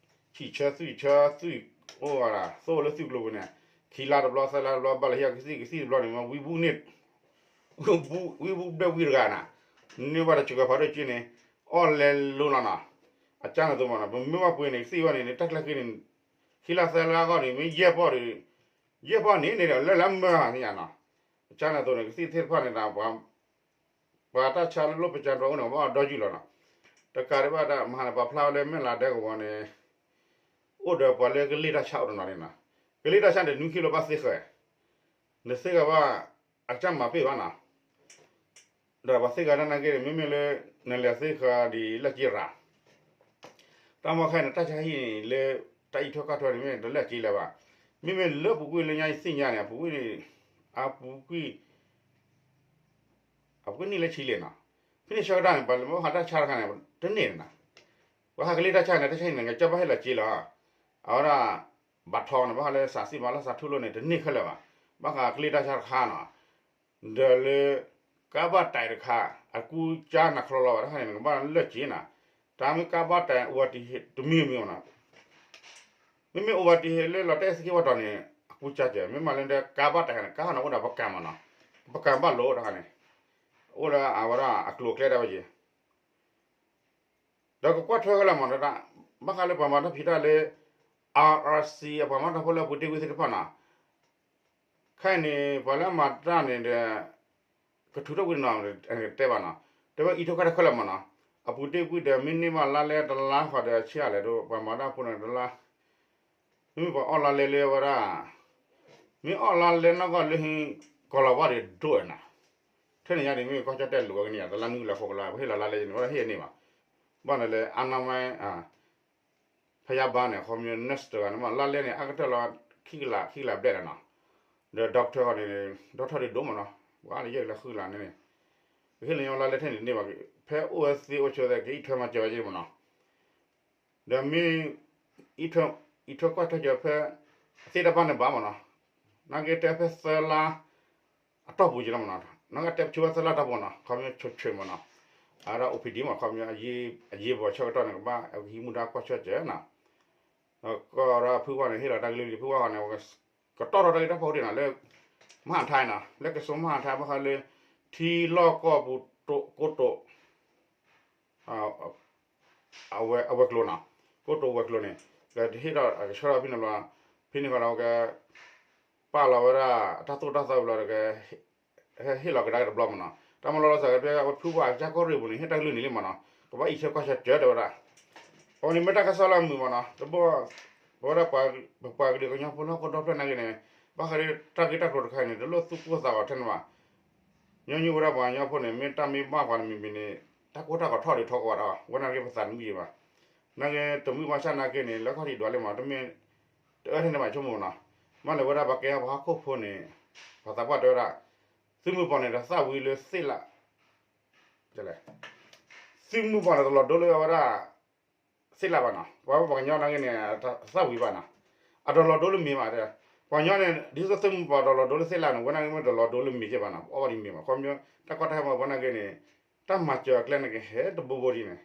ဆံဆၢသွံၣ်ဆၢသွံၣ် အိၣ်ဝဲဒၣ် သိၣ်လၢသွံၣ်ကျိၤပူၤန့ၣ် ခံလါတဘျီသၢလါတဘျီဘၣ်လၢဟံးအီၣ်ကသံၣ် ကသံၣ်တဘျီန့ၣ် မ့ၢ်ဝံဘူၣ်န့ၣ် ဝံဘူၣ်ဘျဲၣ်ဝံတဂၤနီၤ. န့ၢ်ဘၣ်တစှၤဖးဒိၣ်က့န့ၣ် အီၣ်လဲၤလိၤလီၤနီၤ. အကၢ်န့ၣ်သိးမးနီၤ ပမ့ၢ်ဘၣ်ပှ့ၤန့ၣ် ကသံၣ်ဝဲန့ၣ် တၢ်ကျဲက့န့ၣ် ခံလါသၢလါအဂီၢ်န့ၣ် မ့ၢ်ယဲၢ်ပီၢ်ဒီး ယဲၢ်ပီၢ်န့ၣ်န့ၣ်ဒီး လၢလၢမၢသ့ၣ်ညါနီၤ. အကၢ်န့ၣ်သိးန့ၣ် ကသံၣ်သ့ၣ်တဖၣ်န့ၣ်ဒီး ပှၤတၢ်ဆါလၢလိၣ်ပကၢ်တြီအိၣ်န့ၣ် ကဘၣ်အီၣ်ဒီယုၢ်လီၤနီၤ. တကးဒံးဘၣ်တၢ်မဟါန့ၣ် ပာ်ဖျါဝဲလၢမဲၢ်လးဒဲကဝီၤန့ၣ် အိၣ်ဒီးပှၤလၢကလ့ၢ်တၢ်ဆါအိၣ်တနီၤန့ၣ်နီၤ. ကလ့ၢ်တၢ်ဆါန့ၣ် နွံခံလၢဘၣ်သ့ဃၢၤ နသ့ဂၤဘၣ် အကၢ်မၤပ့ၢ်ဘၣ်နီၤ. ဒီးပှၤသ့ဂၤတၢ်နာ်က့န့ၣ် မ့မ့ၢ်လၢ နလဲၤသ့ဃာ်ဒ်လၢက့ရၤ တၢ်မီၢ်ခဲအံၤန့ၣ် တၢ်ဆါဟံၣ်န့ၣ် လၢတၢ်အံးထွဲကွၢ်ထွဲန့ၣ် မ့ၢ်တလဲၤက့လၢၤဘၣ်. မ့မ့ၢ်လၢပူၤကွံာ်လၢညါယသ့ၣ်ညါန့ၣ် အပူၤကွံာ် အပူၤကွံာ် အပူၤကွံာ်န့ၣ်လၢဆံးလဲၣ်နီၤ. ဖဲန့ၣ်ဆၢကတီၢ်န့ၣ် ပှၤလၢမ့ၢ်ဟးတၢ်ဆါတခါန့ၣ် တန့ၢ်န့ၣ်နီၤ. ပှၤဟးကလ့ၢ်တၢ်ဆါန့ၣ် တၢ်ဆါဟံၣ်န့ၣ် ကစၢ်ဘၣ်ဟဲလီၤက့လီၤ. အဝဲဒၣ် ဘၣ်ထီန့ၣ် ဘၣ်ဃးလၢစးစံၣ်မးလၢစးထူလိာ်န့ၣ် တန့ၢ်ခဲလၢာ်ဘၣ်. ဘၣ်ဃးကလ့ၢ်တၢ်ဆါတခါနီၤ. ဒီးလၢ ကါဘၣ်တၢ်တခါ အကူကၢ်နၤချီလီၤဘၣ်တခါန့ၣ် နကဘၣ်လၢက့နီၤ. တၢ်မ့ၢ်ကါဘၣ်တၢ်အိၣ်ဝဲတဟ့ၣ်တမံၤမံၤနီၤ. မ့မ့ၢ်အိၣ်ဝဲတဟ့ၣ်လၢလီၤတဲာ်သက့ဝဲတီၤန့ၣ် အကူကၢ်ကဲ မ့မ့ၢ်လၢကါဘၣ်တၢ်န့ၣ် ကါဟီန့ၣ်အိၣ်ဒီးပကၢ်မးနီၤ. ပကၢ်ဘၣ်လိာ်တခါန့ၣ် အိၣ်လၢအဝဲဒၣ်အကျိၤအကျဲဒၣ်ဝဲယဲၢ် ဒီးကကွၢ်ထွဲဝဲလၢမးနီၤ ဘၣ်ဃးလၢပှၤမၤတၢ်ဖံးတၢ်လၢ R R C အပှၤမၤတၢ်ဖိလၢအပူၤတ့ၢ်ကွံာ်သ့ၣ်တဖၣ်နီၤ. ခဲအံၤန့ၣ် ပှၤလၢအမၤတၢ်န့ၣ်ဒီး ကထုးထီၣ်ကွံာ်နီၤ တဲဘၣ်နီၤ. တဲဝဲအံးထွဲကွၢ်ထွဲခဲလၢာ်မးနီၤ. အပူၤတ့ၢ်ကွံာ်ဒီး မ့ၢ်န့ၢ်ဘၣ်လါလဲတလါဃီဒီးဆံးအါလဲၣ်ဒီး ပှၤမၤတၢ်ဖိန့ၣ်တလါ မ့မ့ၢ်ပှၤအီၣ်လါလဲလၢဝဲဒၣ် မ့ၢ်အီၣ်လါလဲနီၢ်ကီၢ်လၢဟံၣ် ကီၤလၤဝါဒီးဒိၣ်ဝဲနီၤ. ထဲန့ၣ်ညါန့ၣ် မ့ၢ်ကီၢ်ကၠီၣ်တဲၣ်လိာ်ဝဲကန့ၢ် တလါနွံကလးဃိးကလး ပဟ့ၣ်လီၤလါလဲန့ၣ် ဝဲဒၣ်ဟ့ၣ်န့ၢ်ဘၣ်. ဘၣ်န့ၣ်လၢ အါနီၢ်မါ ဖယါဘါန့ၣ် ခီပညီ nurse တဂၤန့ၣ်မး လါလဲန့ၣ် အါကတၢၢ်လီၤ ခံကလး ခံကလးဘျဲၣ်လီၤနီၤ. ဒီး doctor ဃီန့ၣ် doctor ဒိၣ်ဒိၣ်မးနီၤ ပှၤလၢယဲၢ်ကလးဃုကလးန့ၣ်န့ၣ် ပဟ့ၣ်လီၤညီလါလဲထဲန့ၣ်တန့ၢ်ဘၣ်. ဖဲအိၣ်ဝဲသ့အိၣ်ဆိးသ့ ကအံးထွဲမၤစၢၤဝဲက့မးနီၤ. ဒီးမ့ၢ် အံးထွဲကွၢ်ထွဲက့ၤဖဲ အသ့တၢ်ဘၣ်န့ၣ်ဘၣ်မးနီၤ. နာ်က့တဲဖဲသၢလါ အတီၢ်ပူၤက့ၤလီၤမးနီၤ. နာ်က့တဲဆူဝဲသၢလါတီၢ်ပူၤနီၤ ခီပညီဆိးဆိးမးနီၤ. အဝဲဒၣ် အိၣ်ပံၤဒံးမး ခီပညီ အယ့ၢ်ဘီၣ်ဆၢကတီၢ်န့ၣ် ကဘၣ်ဟံးမူဒါကွၢ်ဆၢကၢနီၤ. ဒီးကီၢ်ဒီးဖုဝါန့ၣ် ဟ့ၣ်လီၤတၢ်ကလုၢ်လံ ဖုဝါဃီန့ၣ် ကတီၢ်ထီၣ်တၢ်ဂ့ၢ်တၢ်ဖီခိၣ်ဒံးနီၤ လၢ မဟါထါနီၤ လၢကစိၤမဟါထါ ဘၣ်ဃးလၢ ထံလီၢ်ကီၢ်ပူၤ ကိတိာ် အဝဲၤကျိၤနီၤ ကိတိာ်ဝဲၤကျိၤန့ၣ် ကဟ့ၣ်ဒီးကဆှၢထီၣ်ဖဲန့ၣ်ဘျီ ဖဲန့ၣ်ဃီဒီးက ပာ်လီၤဝဲဒၣ် တၢ်သိၣ်တၢ်သီဘျီဒီးက ဟဲဟ့ၣ်လီၤကဒါက့ၤတဘျီမးနီၤ. တၢ်မၤလီၤလီၤဆီဆီ ဖဲဖုဝါအကစၢ်ကီၢ်ရ့ၣ်ပူၤန့ၣ် ဟ့ၣ်တၢ်ကလုၢ်န့ၣ်လံမးနီၤ ကဘၣ်အံးထွဲကွၢ်ထွဲကၢတဲဝဲဒၣ်. အဝဲန့ၣ်မ့ၢ်တၢ်ကစီၣ်လၢအမုာ်မးနီၤ တဘျီ ပဝဲဒၣ် ပပှၤကလုာ်ကညီဖိလၢဟီၣ်ခိၣ်ဒီဖျၢၣ်နာ်က့န့ၣ် ဘၣ်ဃးဒီးတၢ်ဂ့ၢ်တၢ်ကျိၤတခါအံၤန့ၣ် တလိၣ်သူၣ်ကိၢ်သးဂီၤထဲန့ၣ်ဘၣ်. ညီနုၢ်ဝဲဒၣ်ပှၤကညီဖိန့ၣ် မ့ၢ်တၢ်မ့ၢ်ဘၣ်ပှၤတမံၤမံၤန့ၣ် တၢ်ကိၢ်တၢ်ဂီၤထီၣ်ဒုးထီကဝီၤဒီး ဝဲနာ်က့ပသးတမုာ်ယံၤဘၣ်. နာ်က့တမုာ်ဘၣ်ဆၣ်နာ်က့န့ၣ် လၢခီၣ်ထံးဒွးလံမး တမ့ၢ် တအၢထဲန့ၣ်ဘၣ်ဆိကမိၣ်နီၤ. မ့ၢ်လၢဝဲဒၣ်ပှၤကဲပှၤဟီၣ်ခိၣ်ဖိန့ၣ် ပှၤသးပှၢ်တဲဝဲဒၣ် သုးမုၢ်ပှၢ်န့ၣ် တသၣ်ဝံၤလၢသ့ၣ်လၣ် သုးမုၢ်ပှၢ်န့ၣ် တလီၤဒိလၢဝဲဒၣ် သ့ၣ်လၣ်ဘၣ်နီၤ. ပှၤပှၤကညီနာ်က့န့ၣ် တသၣ်ဝံၤဘၣ်နီၤ. အတလီၤဒိလၢမ့ၤဘၣ်တဲ. ပှၤကညီန့ၣ် ဒ်သိးသုးမုၢ်ပှၢ်တလီၤဒိလၢသ့ၣ်လၣ်န့ၣ် ဝဲနာ်က့မ့ၢ်တလီၤဒိလၢမ့ၤက့ဘၣ်နီၤ. အီၣ်ဘၣ်ဒ်မ့ၤဘၣ်. ခီပညီ တၢ်ကီတၢ်ခဲမးဝဲနာ်က့န့ၣ် တၢ်မၤစၢၤအကျဲန့ၣ်ကဟဲတဘိဘိဒ်န့ၣ်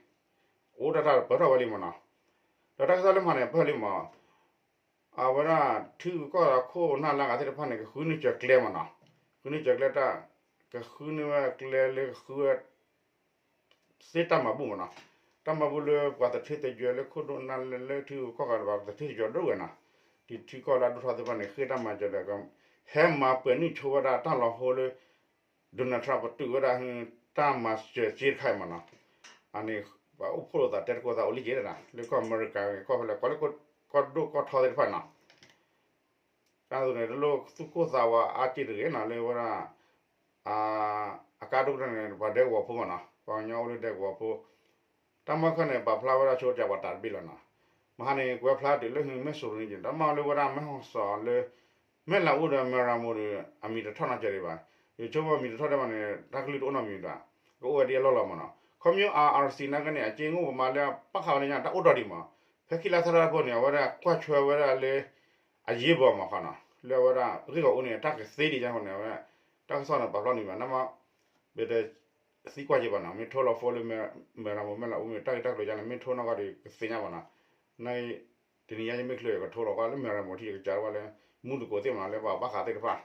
အိၣ်တၢ်တၢ်ပၢၢ်ထီၣ်ဝဲလံမးနီၤ. ဒီးတၢ်ကစီၣ်လၢမၤန့ၣ် ပၢၢ်လံမး အဝဲဒၣ်ထံဂုၤကီၢ်ဂၤခိၣ်နၢ်လၢအဂၤသ့ၣ်တဖၣ်န့ၣ် ကဃုန့ၢ်စၢၤကျဲမးနီၤ. ဃုန့ၢ်စၢၤကျဲတၢ် ကဃုန့ၢ်ဝဲကျဲလၢကဃုဝဲ သ့တၢ်မၤဘူၣ်မးနီၤ. တၢ်မၤဘူၣ်လၢပှၤသထ့သယွဲလၢခိၣ်ဒိၣ်နၢ်လၢလၢထံဂုၤကီၢ်ဂၤဒီးပှၤသထ့သယွဲဒိၣ်ဝဲနီၤ. ဒ်ထံကီၢ်လၢအဒိၣ်ထီၣ်သ့ၣ်တဖၣ်န့ၣ် ဃ့တၢ်မၤစၢၤဒီး ဟဲမၤပှဲၤနုာ်ဆိဝဲဒၣ်တၢ်လီၤဟိလၢ Donald Trump ပတုာ်ဝဲဒၣ် တၢ်မၤစၢၤစ့တခါအံၤမးနီၤ. အန့ၣ် ပှၤအိၣ်ဖှိၣ်လိာ်သးတဲသကိးသးအိၣ်လံက့ၤဒၣ်, လၢကီၢ်အမဲရကၤ ကီၢ်ဖဲလဲၣ် ကီၢ်လၢကီၢ်ဒိၣ်ကီၢ်ထီသ့ၣ်တဖၣ်နီၤ, တၢ်န့ၣ် တလိၣ်သူၣ်ကိၢ်သးဝးအါက့တဂ့ၤနီၤ လၢဝဲဒၣ် အကါဒိၣ်ကတၢၢ်န့ၣ် ပှၤဒဲကဝီၤဖိမးနီၤ, ပှၤကညီအိၣ်လၢဒဲကဝီၤဖိ, တၢ်မီၢ်ခၢၣ်န့ၣ် ပာ်ဖျါဝဲဒၣ်ဆိကမိၣ်ပှၤတၢ်တဘ့ၣ်လီၤနီၤ, မဟါန့ၣ် ကွဲးဖျါတုၤလၢဟံးမဲၢ်စိရိၤန့ၣ် တၢ်မီၢ်လၢဝဲဒၣ်မဲၢ်ဟီၣ်စီၤလၢ မဲၢ်လးအူဒီးမဲၢ်ရၤမိၤဒီး အမံၤတထီၣ်နီတစဲးဒံးဘၣ်, ယဆိကမိၣ်မံၤတထီၣ်ဒံးဘၣ်န့ၣ် တၢ်ကလုၢ်တအိၣ်နီတမံၤဘၣ်, ကအိၣ်ဝဲဒ်အလီၢ်လီၢ်မးနီၤ, ခီဖျိ R R C နာ်က့န့ၣ် အက့ငိၣ်ပမၤလၢဘၣ်ဃးဝဲန့ၣ်ညါ တၢ်အိၣ်ထီၣ်ဒံးမး, ဖဲခံလါသီတၢ်ဖိန့ၣ် အဝဲဒၣ်ကွၢ်ထွဲဝဲဒၣ်လၢ အရေးပေါ်မးဃီနီၤ, လၢအဝဲဒၣ်ဂ့ၢ်ဂီၢ်အူန့ၣ် တၢ်ကသ့ဒံးညါဃိန့ၣ် အဝဲ တၢ်ကစီၣ်န့ၣ်ပာ်ဖျါန့ၢ်ဘၣ် နမ့ၢ် ပတသံကွၢ်က့ၤဘၣ်နီၤ, မ့ၢ်ထိလီၤဖိလၢ မဲၢ်ရၤမိၤ မဲၢ်လးအူမ့ၢ်တၢ်ဂ့ၢ်တၢ်ကျိၤယါန့ၣ် မ့ၢ်ထိနီၢ်ကီၢ်ဒီးကသ့ညါဘၣ်နီၤ, န တနံၤညါယမ့ၢ်ချုး ယကထိလီၤကွၢ်လၢမဲၢ်ရၤမိၤထံၣ် ယကစးကွၢ်လၢ မူသကိးသ့ၣ်မးနီၤ လၢပှၤဘၣ်ဃးသ့ၣ်တဖၣ်,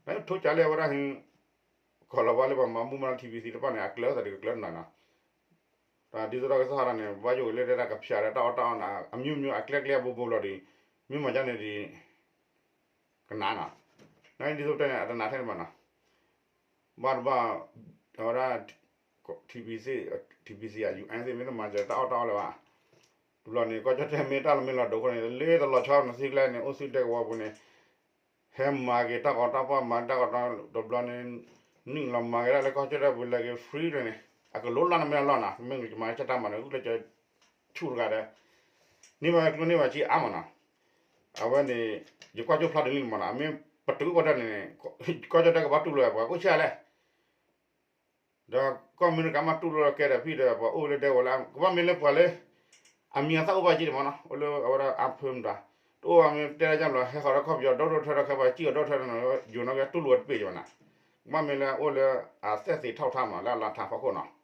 နထိကၢ်လၢအဝဲဒၣ်ဟံး ကီၢ်လီၤဝါလၢပှၤမၤမူမၤ T B C တဖၣ်န့ၣ် အကျၢၤသးဒ်ကကျၢၤနၤနီၤ, တၢ်ဒ်သိးတၢ်ကစီၣ်ဟးထီၣ်န့ၣ် ဘၣ်ယိၣ်က့ၤလၢတၢ်ကဖၠးဒီးတၢ်အီၣ်တၢ်အီနၤ အမျိုးမျိုး အကျဲကျဲအဘိဘိလီၤဒံး, မ့ၢ်မၤဒ်န့ၣ်ဒံး ကနၣ်နီၤ, နဒ်သိးပတဲန့ၣ် အတနၢ်ထဲန့ၣ်ဘၣ်နီၤ, ဘၣ်တဘၣ် အဝဲဒၣ် T B C, T B C အ U N သ့ၣ်မ့ၢ်တမၤစၢၤတၢ်အီၣ်တၢ်အီလၢၤဘၣ်, တဘျီန့ၣ် ကီၢ်ကၠီၣ်တဲၣ်မ့ၢ်တၢ်လီၤမ့ၢ်လီၤဒိးအဃိန့ၣ် လၢတလီၤဆီနသံကျဲန့ၣ် အိၣ်ဆူၣ်ဒဲကဝီၤပူၤန့ၣ် ဟဲမၤက့ၤတၢ်ဂီၤတၢ်ဖီၣ် မၤတၢ်ဂီၤတၢ်ဖီၣ် တဘျီန့ၣ် နုာ်လီၤမၤက့ၤဒၣ်လၢကီၢ်ကၠီၣ်တဲၣ်ပူၤ လဲၤက့ၤ free န့ၣ် အကလိလၢနမ့ၢ်အလီၢ်နီၤ မ့ၢ်ကမၤကၢ်တၢ်မၤန့ၣ် ဂုာ်ကျဲးစၢးဆူၣ်တဂၤဒီး န့ၢ်ဘၣ်ကျိၣ်န့ၢ်ဘၣ်စ့အါမးနီၤ, အဝဲန့ၣ် ယကွၢ်ကၠိဖျါတလံမးနီၤ မ့ၢ်ပတုာ်ကွၢ်တၢ်န့ၣ် ကီၢ်ကၠီၣ်တဲၣ်ကဘၣ်တူၢ်လိာ်ပှၤကိးဆံးလဲၣ် ဒီးကီၢ်အမဲရကၤမ့ၢ်တူၢ်လိာ်ကဲဒီးဖံဒီး ပှၤအိၣ်လၢဒဲကဝီၤလၢ ကဘၣ်မ့ၢ်လၢပှၤလၢ အမံၤအသၣ်အိၣ်ဘၣ်က့ၤဒံးမးနီၤ အိၣ်လၢအဝဲဒၣ်အါဖၢမတၤ တအိၣ်ဘၣ်မ့ၢ်တဲဒ်ယါဘျီ ဟဲဃီၤဒီးခီၣ်ပယီၤဒီဒိၣ်ထၢဒီးခဲပှၤစံၣ်အီၤဒီထၢဒီးနီၤ ယိၤနီၣ်က့ၤတူၢ်လိာ်ဝဲတပ့ၢ်က့ၤဘၣ်နီၤ, ကဘၣ်မ့ၢ်လၢအအိၣ်လၢအသက်သေထူးထူးမး လၢအလါထးဖီခိၣ်နီၤ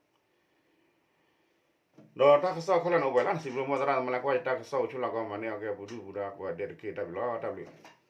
ဒီးတၢ်ကစီၣ်ခဲလၢာ်န့ၣ်အိၣ်ဝဲလၢနစံးဘျုးမိၢ်သရၣ်သမါလၢကွၢ်ယတၢ်ကစီၣ်အိၣ်ဆူၣ်လီၤကီးမၤန့ၢ်အီၤကဲပူၤဒုၣ်ပူၤဒါကိးဂၤဒဲးတက့ၢ် တၢ်ဘျုးလီၤ တၢ်ဘျုး